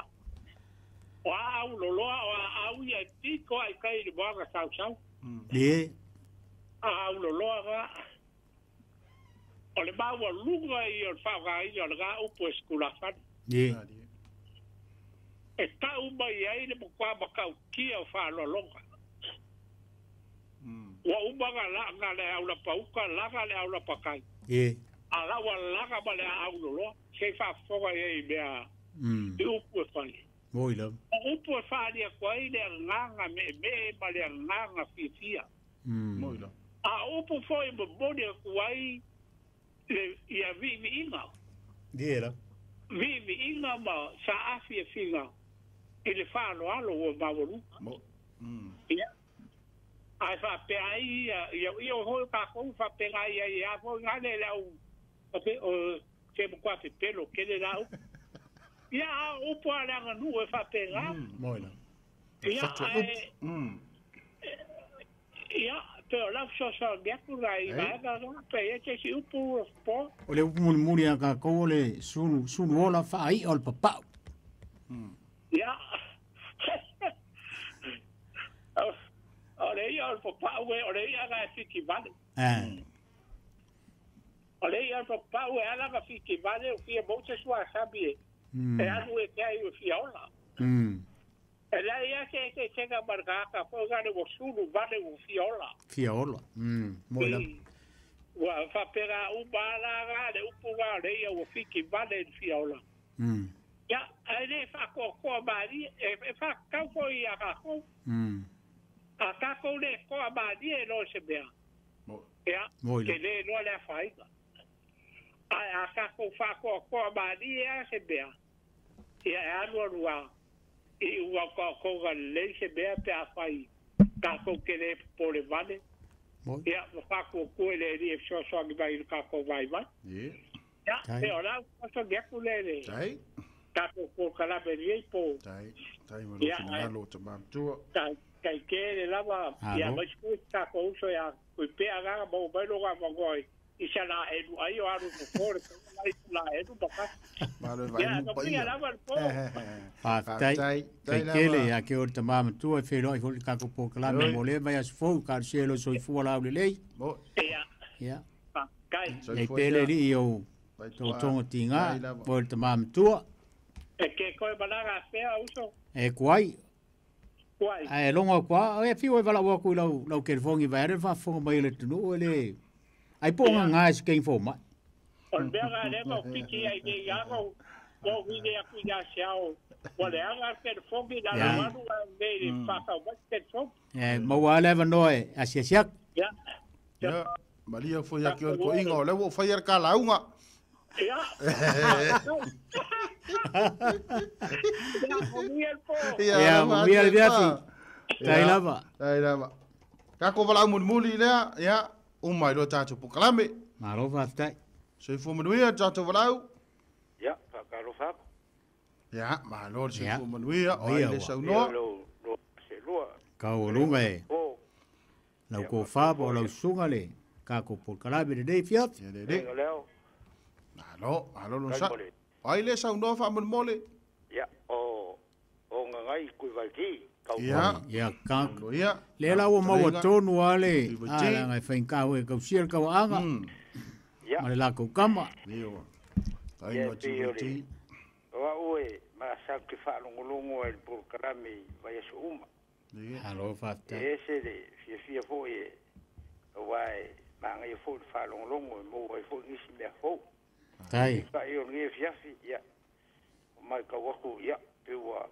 O a au loa o a au ia tiko ai kai le moanga sau sau. Le. A au loa ngā. O le maua lunga ia o le whaonga ia o le ngā upu e skula whane. Le. E tau mai ai le mokwa makau kia o whaalolonga. Ua umanga langa le au la pauka, langa le au la pakai. Ye. A la ua langa ma le au loloa, se whaafonga ia i mea i upu e whai. Moi la. O upu e whaalia kua i le nganga me me ma le nganga fiafia. Moi la. A upu foi momoni a kua i le ia vivi inga. Ye la. Vivi inga ma sa afia finga. I le whaalo alo o mawaluka. Ia. Ai whapea ai ia, ia o hoi kākou whapea ai ia ia fo ngā le lau, o te mokua pepelo, kele lau. Ia a upu a leanga nu e whapea ngā. Moi la. Ia, ai, ia, pe o lau sosa ngeku la i vaega ngā, pe ia te si upu o po. O le upu mulimuli a kākou o le sulu ola whaai o le papau. Ia. O le ia o le papau e, o le ia ngā whiti vale. O le ia o le papau e ala ngā whiti vale o fia mote sua sabi e. E anu e te ai o fia ola. E la ia te te tenga margaka, po ngā le sulu vale o fia ola. Fia ola, moi la. Ua whapera upa ala ngā le upu ngā o le ia o whiti vale e fia ola. Ia, ai le whakokoa maari, e whakauko i a kākou. A kākou le koa maari e loa se mea. Ia, ke le loa lea whainga. Ai a kākou whakokoa maari e a se mea. Ia, e anu anua, i ua koakoga lei se mea pe a whai kākou ke le pole vale. Ia, whakokoa le ri e soasoangi mai i kākou vai vai. Ia, e o lau koso geku le le. Tātou ko kalame riei po. Tai, tai mo lo finalo te mamtua. Tai, kai kere lava, ia mai sku tākou uso ia, kui pea ngā mo mai lo ngā mangoi. I sa la elu ai o aru ko kore, mai la elu baka. Malo vai mu pa ia. Lava po. Tai, tai kele ia ke o te mamtua whenoi i holi kako po kalame mo le mai as fou ka selo soifua lau le lei. Mo. Ia. Ia. Kai. Nei pele li i o tō tonga tinga, po te mamtua. E ke koe malaga fea uso. E kuai. Kuai. Ai longo kwa, e fiu e vala waku lau lau telefongi vai re fa fonga mai le tunu le. Ai po nga nga se kein fo mai. O le mea le mo piki ai de iago. O vide aku ia seao. O le anga telefongi la la walu le le fa ka wa telefongi. E maua le va e asia sia. Ya. Ya. Maria foi aqui o coinga, o levo foi ar calaunga. Ya. Ya, mamuia le viafi. Tai lava. Tai lava. Kako vala muli lea, ya, umai lo tatou pokalame. Malo faafetai. Soifua manuia tatou valau. Ya, faakalofa aku. Ya, malo le soifua manuia, o ai le saunoa. Lo selua. Kaualuga e. Lau kofā po o lau susuga le kako pokalame lenei fiafi. Ia lelei. Malo, malo lo sa. O ai le saunoa faamolemole. Ya, o gagai kuivaiti. Ya, ya ka. Ia. Le la ua maua tonu a le alaga e faigā e kausia le kauaaga. Ma le lakou kama. Ioe. Taiga tivaiti. O a'u e maasau ke faalogologo ai le polokalame i vaiaso uma. Alo faafetai. E ese le fiafia fo'i e auā e magaia fo'i le faalogologo e maua ai fo'i nisi mea fou. Tai. Fa'i o lege fiafi, ia. O maitau aku, ia, pe ua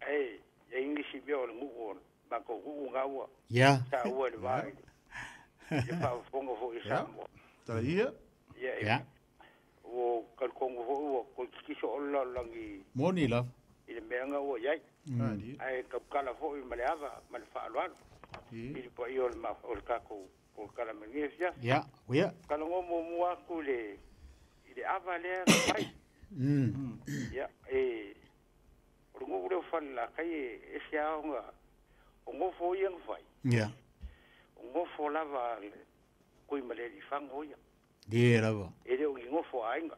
e ia nisi mea o le gu'u o makou gu'u gaua. Ia. Sa ua le vā i le faafofoga fo'i Samoa. Tala ia. Ia. Ua kalikogo fo'i ua koikikiso o le lalolagi. Moni lava. I le meaga ua iai. Ae taukala fo'i ma le ava ma le faaaloalo. I le paia o le tatou polokalame lenei fiafi. Ia, ia. Kalago muamua atu i le ava lea na fai. Ia, e o le gu'u lea o falelatai e ese aoga o gofo ia na fai. Ia. O gofo lava kui ma le alifago ia. Ie lava. E le o ni gofo a aiga.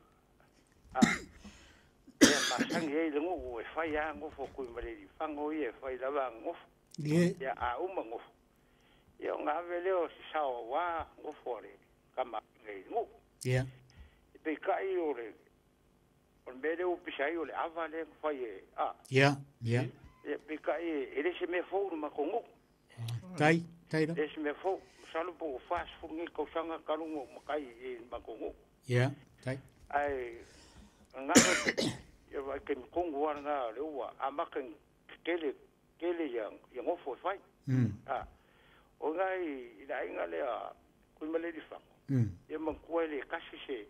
Ia masagi ai le gu'u e fai a gofo kui ma le alifago ia e fai lava gofo. Ie. Ia a uma gofo. Ia o gave lea o se sao auā gofo a le kama i le gu'u. Ia. E peika'i o le mea lea ua pisa ai o le ava lea na fai e a. Ia, ia. Ia peika'i e le se mea fou le makou gu'u. Tai, tai la. Le se mea fou. Masalo po o 40 nei tausaga talu ona ou matai i le makou gu'u. Ia, tai. Ae gagana ia vaai taimi tonu lava lena lea ua amata tele tele ia gofo e fai. A o iga i le aiga lea Kuimalelifago. Ia manatua e le tasi se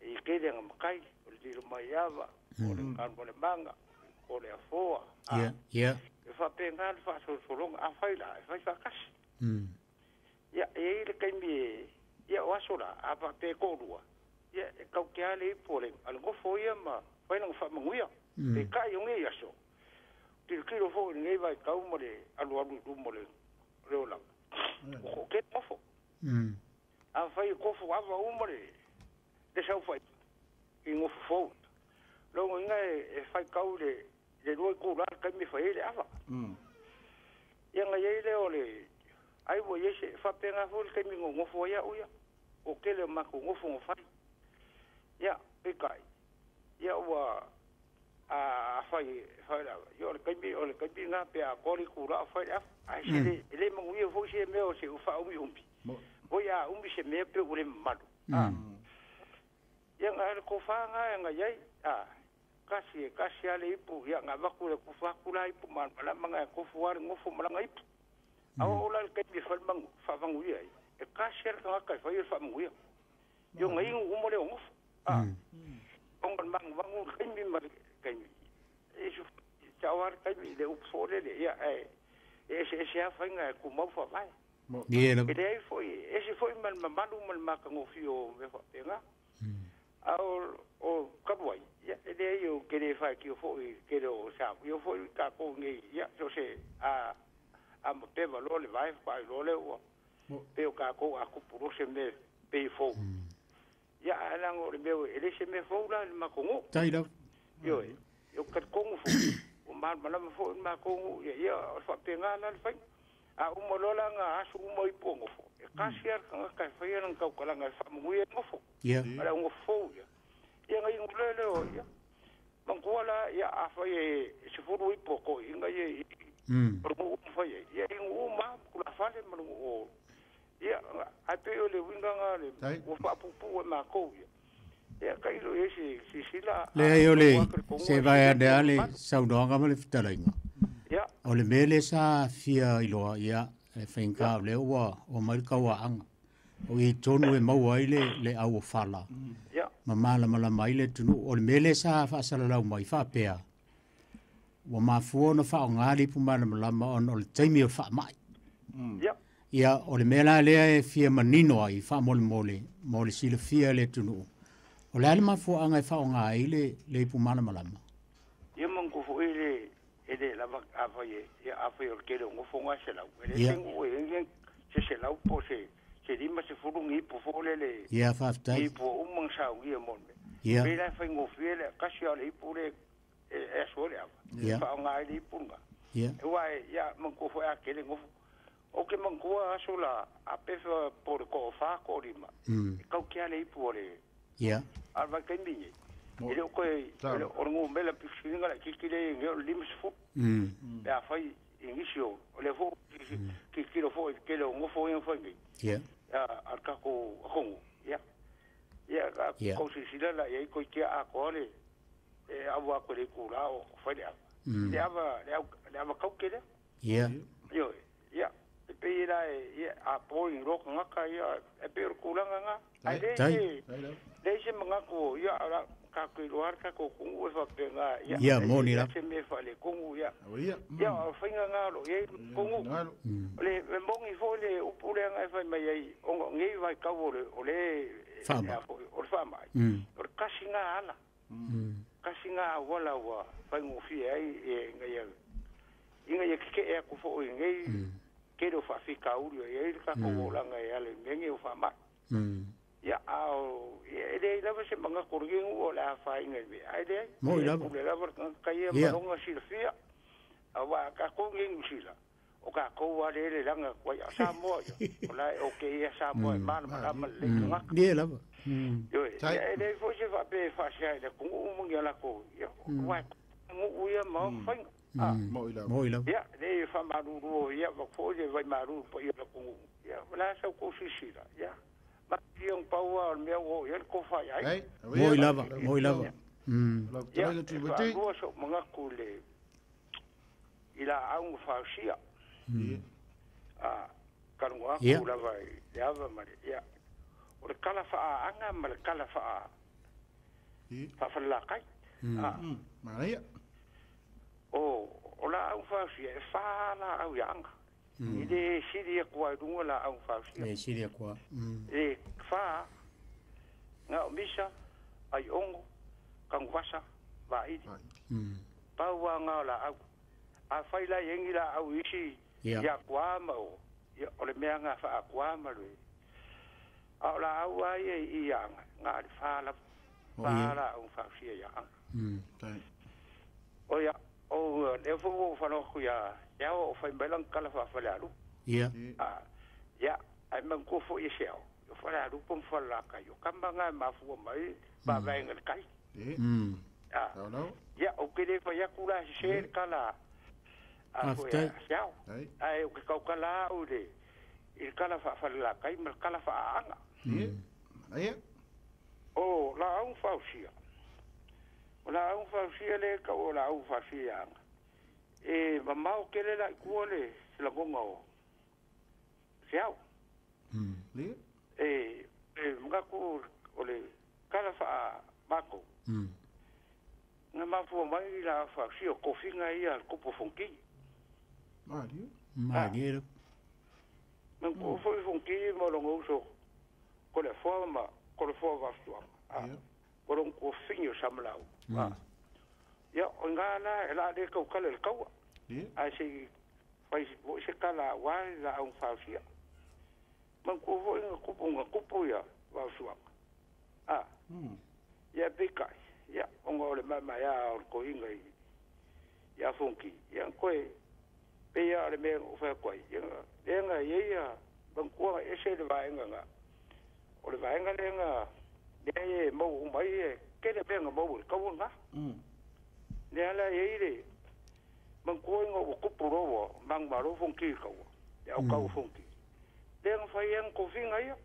i tele aga matai o le tilo mai ava o le kanu o le maga o le afoa. Ia, ia. E faapena le faasolosologa afai la e fai faatasi. Ia e iai le taimi e ia o aso la a faapea e toalua ia e tautea le ipu o le gofo ia ma fai lana faamanuia. Peitai o nei aso tilotilo fo'i i lenei vaitau ma le alualu i luma o le olaga o to'atele gofo. Afai e kofo ava uma le saufai i gofo fou. Logoiga e faitau le lua itulā le taimi e fai ai le ava. Ia gaiai lea o le ai ua iai se faapena fo'i le taimi na gofo ai a'u ia. O tele o matou gofo na fai. Ia peitai ia ua afai fai le ava. Ia o le taimi lena pe atoa le itulā o fai le ava. Ae se le e lē manuia fo'i se mea o se ua faaumiumi. Oi a umi se mea pe ua le mamalu. Ia na le kofā na e gaiai a kasi e kasi a le ipu ia na avatu le kofa atu la ipu malamalama na e kofu a le gofo ma lana ipu. A oo la le taimi e fai faavaguia ai e kasi a le tagata e fai le faamanuia. Ia ona inu uma lea o gofo. Ona le magumagu le taimi ma le taimi. E sao a le taimi le upu fo'olele ia ae e eseese a faiga e tumau faavae. Ie lava. E leai fo'i ese fo'i ma le mamalu ma le matagofie o mea faapena. A o talu ai ia e leai o ke le faitio fo'i tele o Samoa ia fo'i tatou nei ia so se a mapeva loa le vae faailoa lea ua pe o tatou a tupu loa se mea pei fou. Ia ae leaga o le mea e le se mea fou la i le matou gu'u. Tai lava. Ioe, e talitonu fo'i ua malamalama fo'i le matou gu'u ia ia o le faapena la le faiga. A uma loa la na aso uma ipu o gofo. E kasi a le tagata e faia lana tautalaga e faamanuia i gofo. Ia. Ma le augofo fou ia. Ia na inu lea lea o ia. Mangua ia a fai e se furu i poko inga ye o fai ia ingu ma kula fale ma o ia a pe o le winga nga le o fa pupu ma ko ia ia kai lo e si sila le o le se vai a le saunoaga ma le fetalaiga ia o le mea le sa fia iloa ia e faigata le ua o mai le kauaaga o i tonu e maua ai le au o fala ia ma malamalama ai le atunuu o le mea le sa faasalalau mai faapea ua mafua ona faaaoga le ipu malamalama ona o le taimi o le faamai ia ia o le mea la lea e fia manino ai faamolemole mo le silafia e le atunuu o le a le mafuaaga e faaaoga ai le ipu malamalama ia mangu foi le ele lava a fai ia a fai o ke le ngofonga se lau ele tengu e se se lau po se se lima se fulu ngi po fo le le ia faafetai i po umang sa ngi mo me ia pe la fai ngofie le kasi ale ipu le e so le ia fa nga le ipu nga ia e wa ia mangu fo a ke le ngofu o ke mangu a so la a pe fa por ko fa ko lima kau ke ale ipu le ia a va ke mi ele o koe o ngo mela pisinga la kikile nge lima se fu ya fai ingisio o le fo kikilo fo ke le ngofo en fo ngi ia ya al ka ko kongo ya ya ko si sila la ya ko ke a ko le e awa ko le kula o fa le le ava le ava kau ke le ia yo ya pe la ya a po in ro nga ka ya e pe kula nga ai le le se nga ko ya ala ka ko ro ar ka ko ku e fa pe nga ya ia moni la se me fa le kongo ya ya fa nga nga lo ye kongo le mongi fo le upule nga fa mai ai o ngi vai ka o le o le o fa mai o kasi nga ala kasi nga wala wa fa ngo fi ai e nga ya inga ye ke e ko fo ngi ke ro fa fi ka uri ye ka ko la nga ya le ngi o fa mai ya au ele lava se manga korgi o la fa inga be ai le mo lava le lava ka ye malonga silfia awa ka ko ngi sila o ka ko wa le le langa ko ya sa mo o la o ke ya sa mo ma ma le nga ye lava yo ele fo se fa pe fa se le ko mo ngi la ko ya wa mo ya ma fa mo ila mo ila ya le fa ma ru ya va fo je vai ma ru po ya ko ya la sa ko sila ya ma paua o mea o ia ko fa ai mo lava mo lava ya lo so manga ku le ila au fa sia a kalunga ku lava ya va ma ya o le kala fa anga ma le kala fa fa fa la kai a maria o o la au fa sia fa la au ya anga ile siri kwa runga la au fa sia e siri kwa e fa nga misa ai ongo kangwasa va i paua nga la au a fai la yengi la au isi ya kwa ma o o le mea nga fa kwa ma le a la au ai i ya nga fa la fa la au fa sia ya o ya o le fo fa no ku ya ya o fai belang kala fa fa la lu ya ya ai man ko fo i se o fa la lu pom fa la ka yo kamba nga ma fu mai ba ba ngal kai ya ya o ke le fa ya kula se kala a fo ya ya ai o ke ka kala o le il kala fa fa la kai mal kala fa anga ya o la un fa sia o la un fa sia le ka o la un fa sia e mamau ke le la ku le la gonga o siau le e mga ku o le kala fa mako nga mafu mai la fa si o kofinga ia kopo fonki mari mari man ko fo fonki mo lo ngoso ko le forma ko le forma stu a ko lo ko finyo samlau ya o nga la la le ko kala le kawa a se fai se kala wa la un fa sia man ko fo nga ko nga ko po ya wa stu a ya pika ya ongo le mama ya o ko inga ya fonki ya ko pe ya le me o fa ko ya nga ye ya ban ko e se le va nga nga o le va nga le nga le mo mai ke le me nga mo ko nga Le ala e ile man ko inga o kupu roa mang maro fonki kaua. E au kau fonki. Le nga fai ang kofinga ia.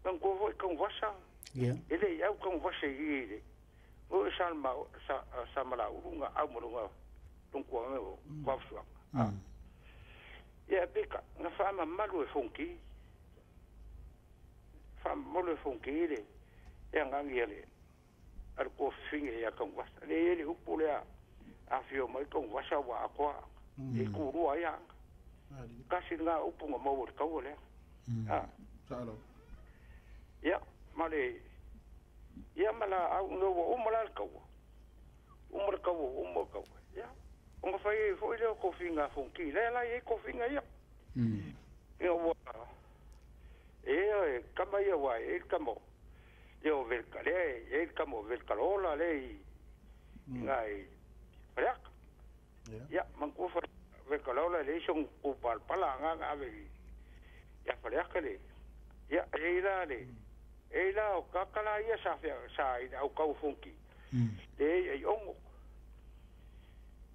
Man ko foi kau vasa. Ia. Ele au kau vasa i ile. O salma sa samala urunga au morunga tongkua me o kwafua. Ia peka nga fa malu e fonki. Fa malu e fonki ile. E ngangi ele. Al kofinga ia kau vasa. Le ele upu lea. A fio mai kau vasa wa akoa. E kurua ia. Kasi ngā upunga mau o te kaua lea. Salo. Ia, ma le... Ia ma la au ngā ua uma la le kaua. Uma le kaua, uma le kaua. Ia, o ngā whai e fo i leo kofinga fonki. Lea la e kofinga ia. Ia ua... E e kama ia wa e kama. Ia o velka lea, e kama o velka lola le i... Ngā i... Whaleaka. Ia, man kua whai... Veka laula le isong kupal pala nga ave ya fale le ya eila le eila o kakala ia sa sa i au kau fonki le e ongo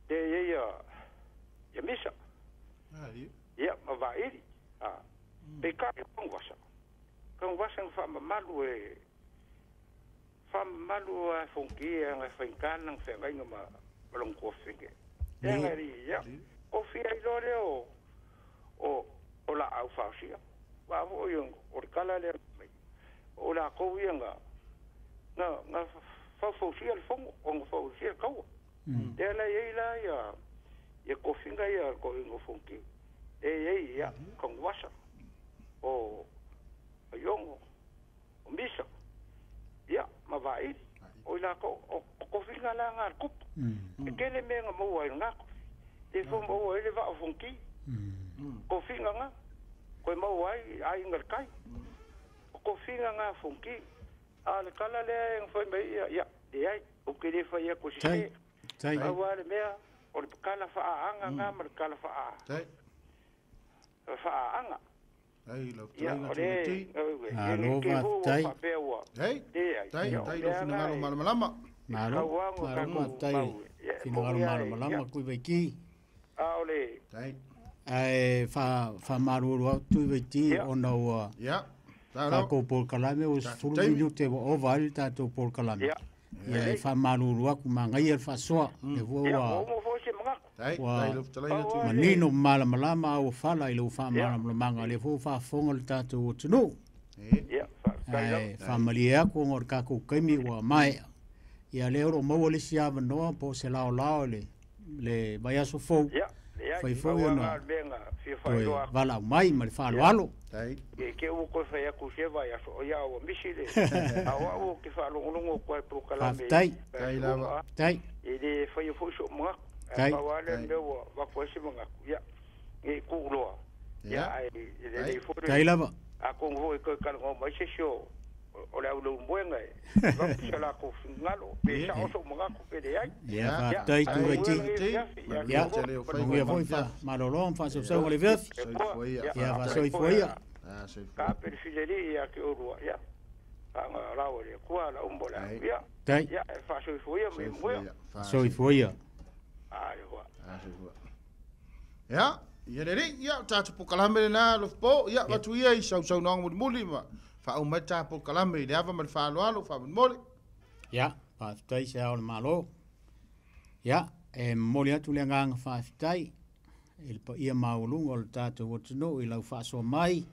le ia ya misa ya mavairi a peka kongwasa kongwasa fa malu e fa malu a fonki nga fainkan nang fa ngai ma long ko finge ya ya Kofi ai lore o la au fausia. Wa o yung o kala le o la ko nga nga fa fausia le fongo o nga fausia kau. Le la ia ya ya kofi nga ya ko ngo fonki. E e ya kongwasa. O yongo o misa. Ya mavai o la ko o kofi nga la nga kup. E kele me nga mo wa nga te fo mo ele va fonki. Kofinga nga ko mo ai ai ngal kai. Kofinga nga fonki. A le kala le ng foi me ya de ai o ke le foi ko se. Tai. A wa le mea o le kala fa anga nga ma kala fa a. Tai. Fa anga. Ai lo trai ti. A lo va tai. Tai. Tai tai lo finangalo malamalama. Malo. Malo tai. Finangalo malamalama kui vaiki. Aole. Tai. Ai fa maruru atu vaiki ona ua. Ya. Tākou polokalame o 10 minute ua ova ai le tātou polokalame. Ia e faamalulu aku magaia le faasoa le fua ua ua manino malamalama a ua fala i le ua faamalamalamaga le fua ua faafofoga le tātou atunuu. Ae faamalie aku ona o le kākou kaimi ua maea. Ia lea o loo maua le isi avanoa po o se laolao le vaiaso fou. Fai foi ona toe valaau mai ma le faaaloalo. Ke ua koe fai aku se vai aso o ia ua misi le. A o au ke faalogologo koe polokalame. Faafetai. Tai. E le fai foi so magaku. Tai. Pau ale mea ua vaku ai se magaku. Ia, e kuuloa. Ia, ai le le foi. Tai lava. A kongo foi koe kalago mai se si o o le au le umuenga e. Vaku se la ko fingalo. Pe sa oso magaku pe le ai. Ia, faafetai tu vaiti. Ia, manuia foi fa malolo ma faasausauga le veafi. Ia, faasoifua ia. Ka perfileli ia ke orua ia. Anga rawa le kua la umbo la ia. Tai. Ia e faasoifua ia me muea. Soifua ia. Ai hoa. Ia, ia le ia tātou polokalame lena Alofa ia atu ia i sausaunoaga mulimuli ma faauma ai tā polokalame i le ava ma le faaaloalo faamolemole. Ia, faafetai se ao le Malo. Ia, e momoli atu le agaga faafetai i le paia maualuga o le tātou atunuu i lau faasoa mai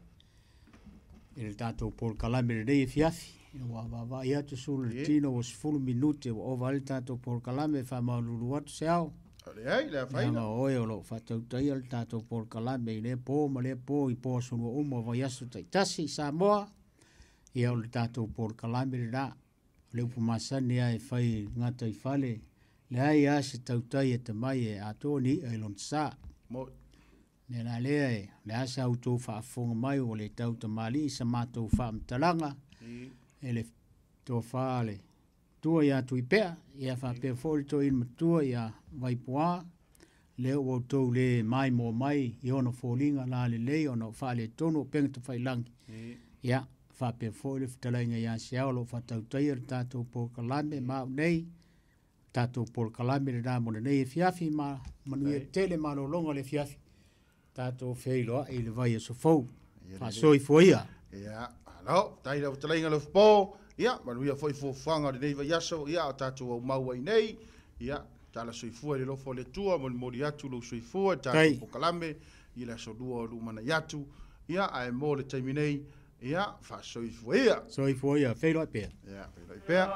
i le tātou polokalame lenei e fiafi. Ua vaavaai atu sulu le tino ua 10 minute ua ova ai le tātou polokalame e faamaualulu atu se ao. Leai, le afaina. Leaga oe o loo faatautaia le tātou polokalame i lea po ma lea po i po asolua uma o vaiaso taitasi i Samoa. Ia o le tātou polokalame lena. O le upu masani a e fai gata i fale. Leai a se tautai e tamai e atoa ni i'a i lona sa. Le la lea e le asa outou faafofoga mai ua le tautamali'i sa matou faamatalaga e le tofā le tua ia Tuipea, ia faapea foi le toeaina matua ia Vaipuā, lea ua outou le maimoa mai i ona foliga lalelei ona o faaletonu o pega tafailagi. Ia faapea foi le fetalaiga ia Seao o loo faatautaia le tātou polokalame ma au nei. tatou polokalame lenā mo lenei afiafi ma manuia tele malologa o le afiafi tatou feiloai i le vaiaso fou. Faasoifua ia. Ia, malo, faafetai i lau fetalaiga Alofapo, ia, manuia foi fuafuaga o lenei vaiaso, ia, o tatou aumau ai nei, ia, tala soifua i le alofa o le Atua, molimoli atu lou soifua i le tatou polokalame i le aso lua o lumanai atu, ia, ae mo le taimi nei, ia, faasoifua ia. Soifua ia, feiloai pea. Ia, feiloai pea.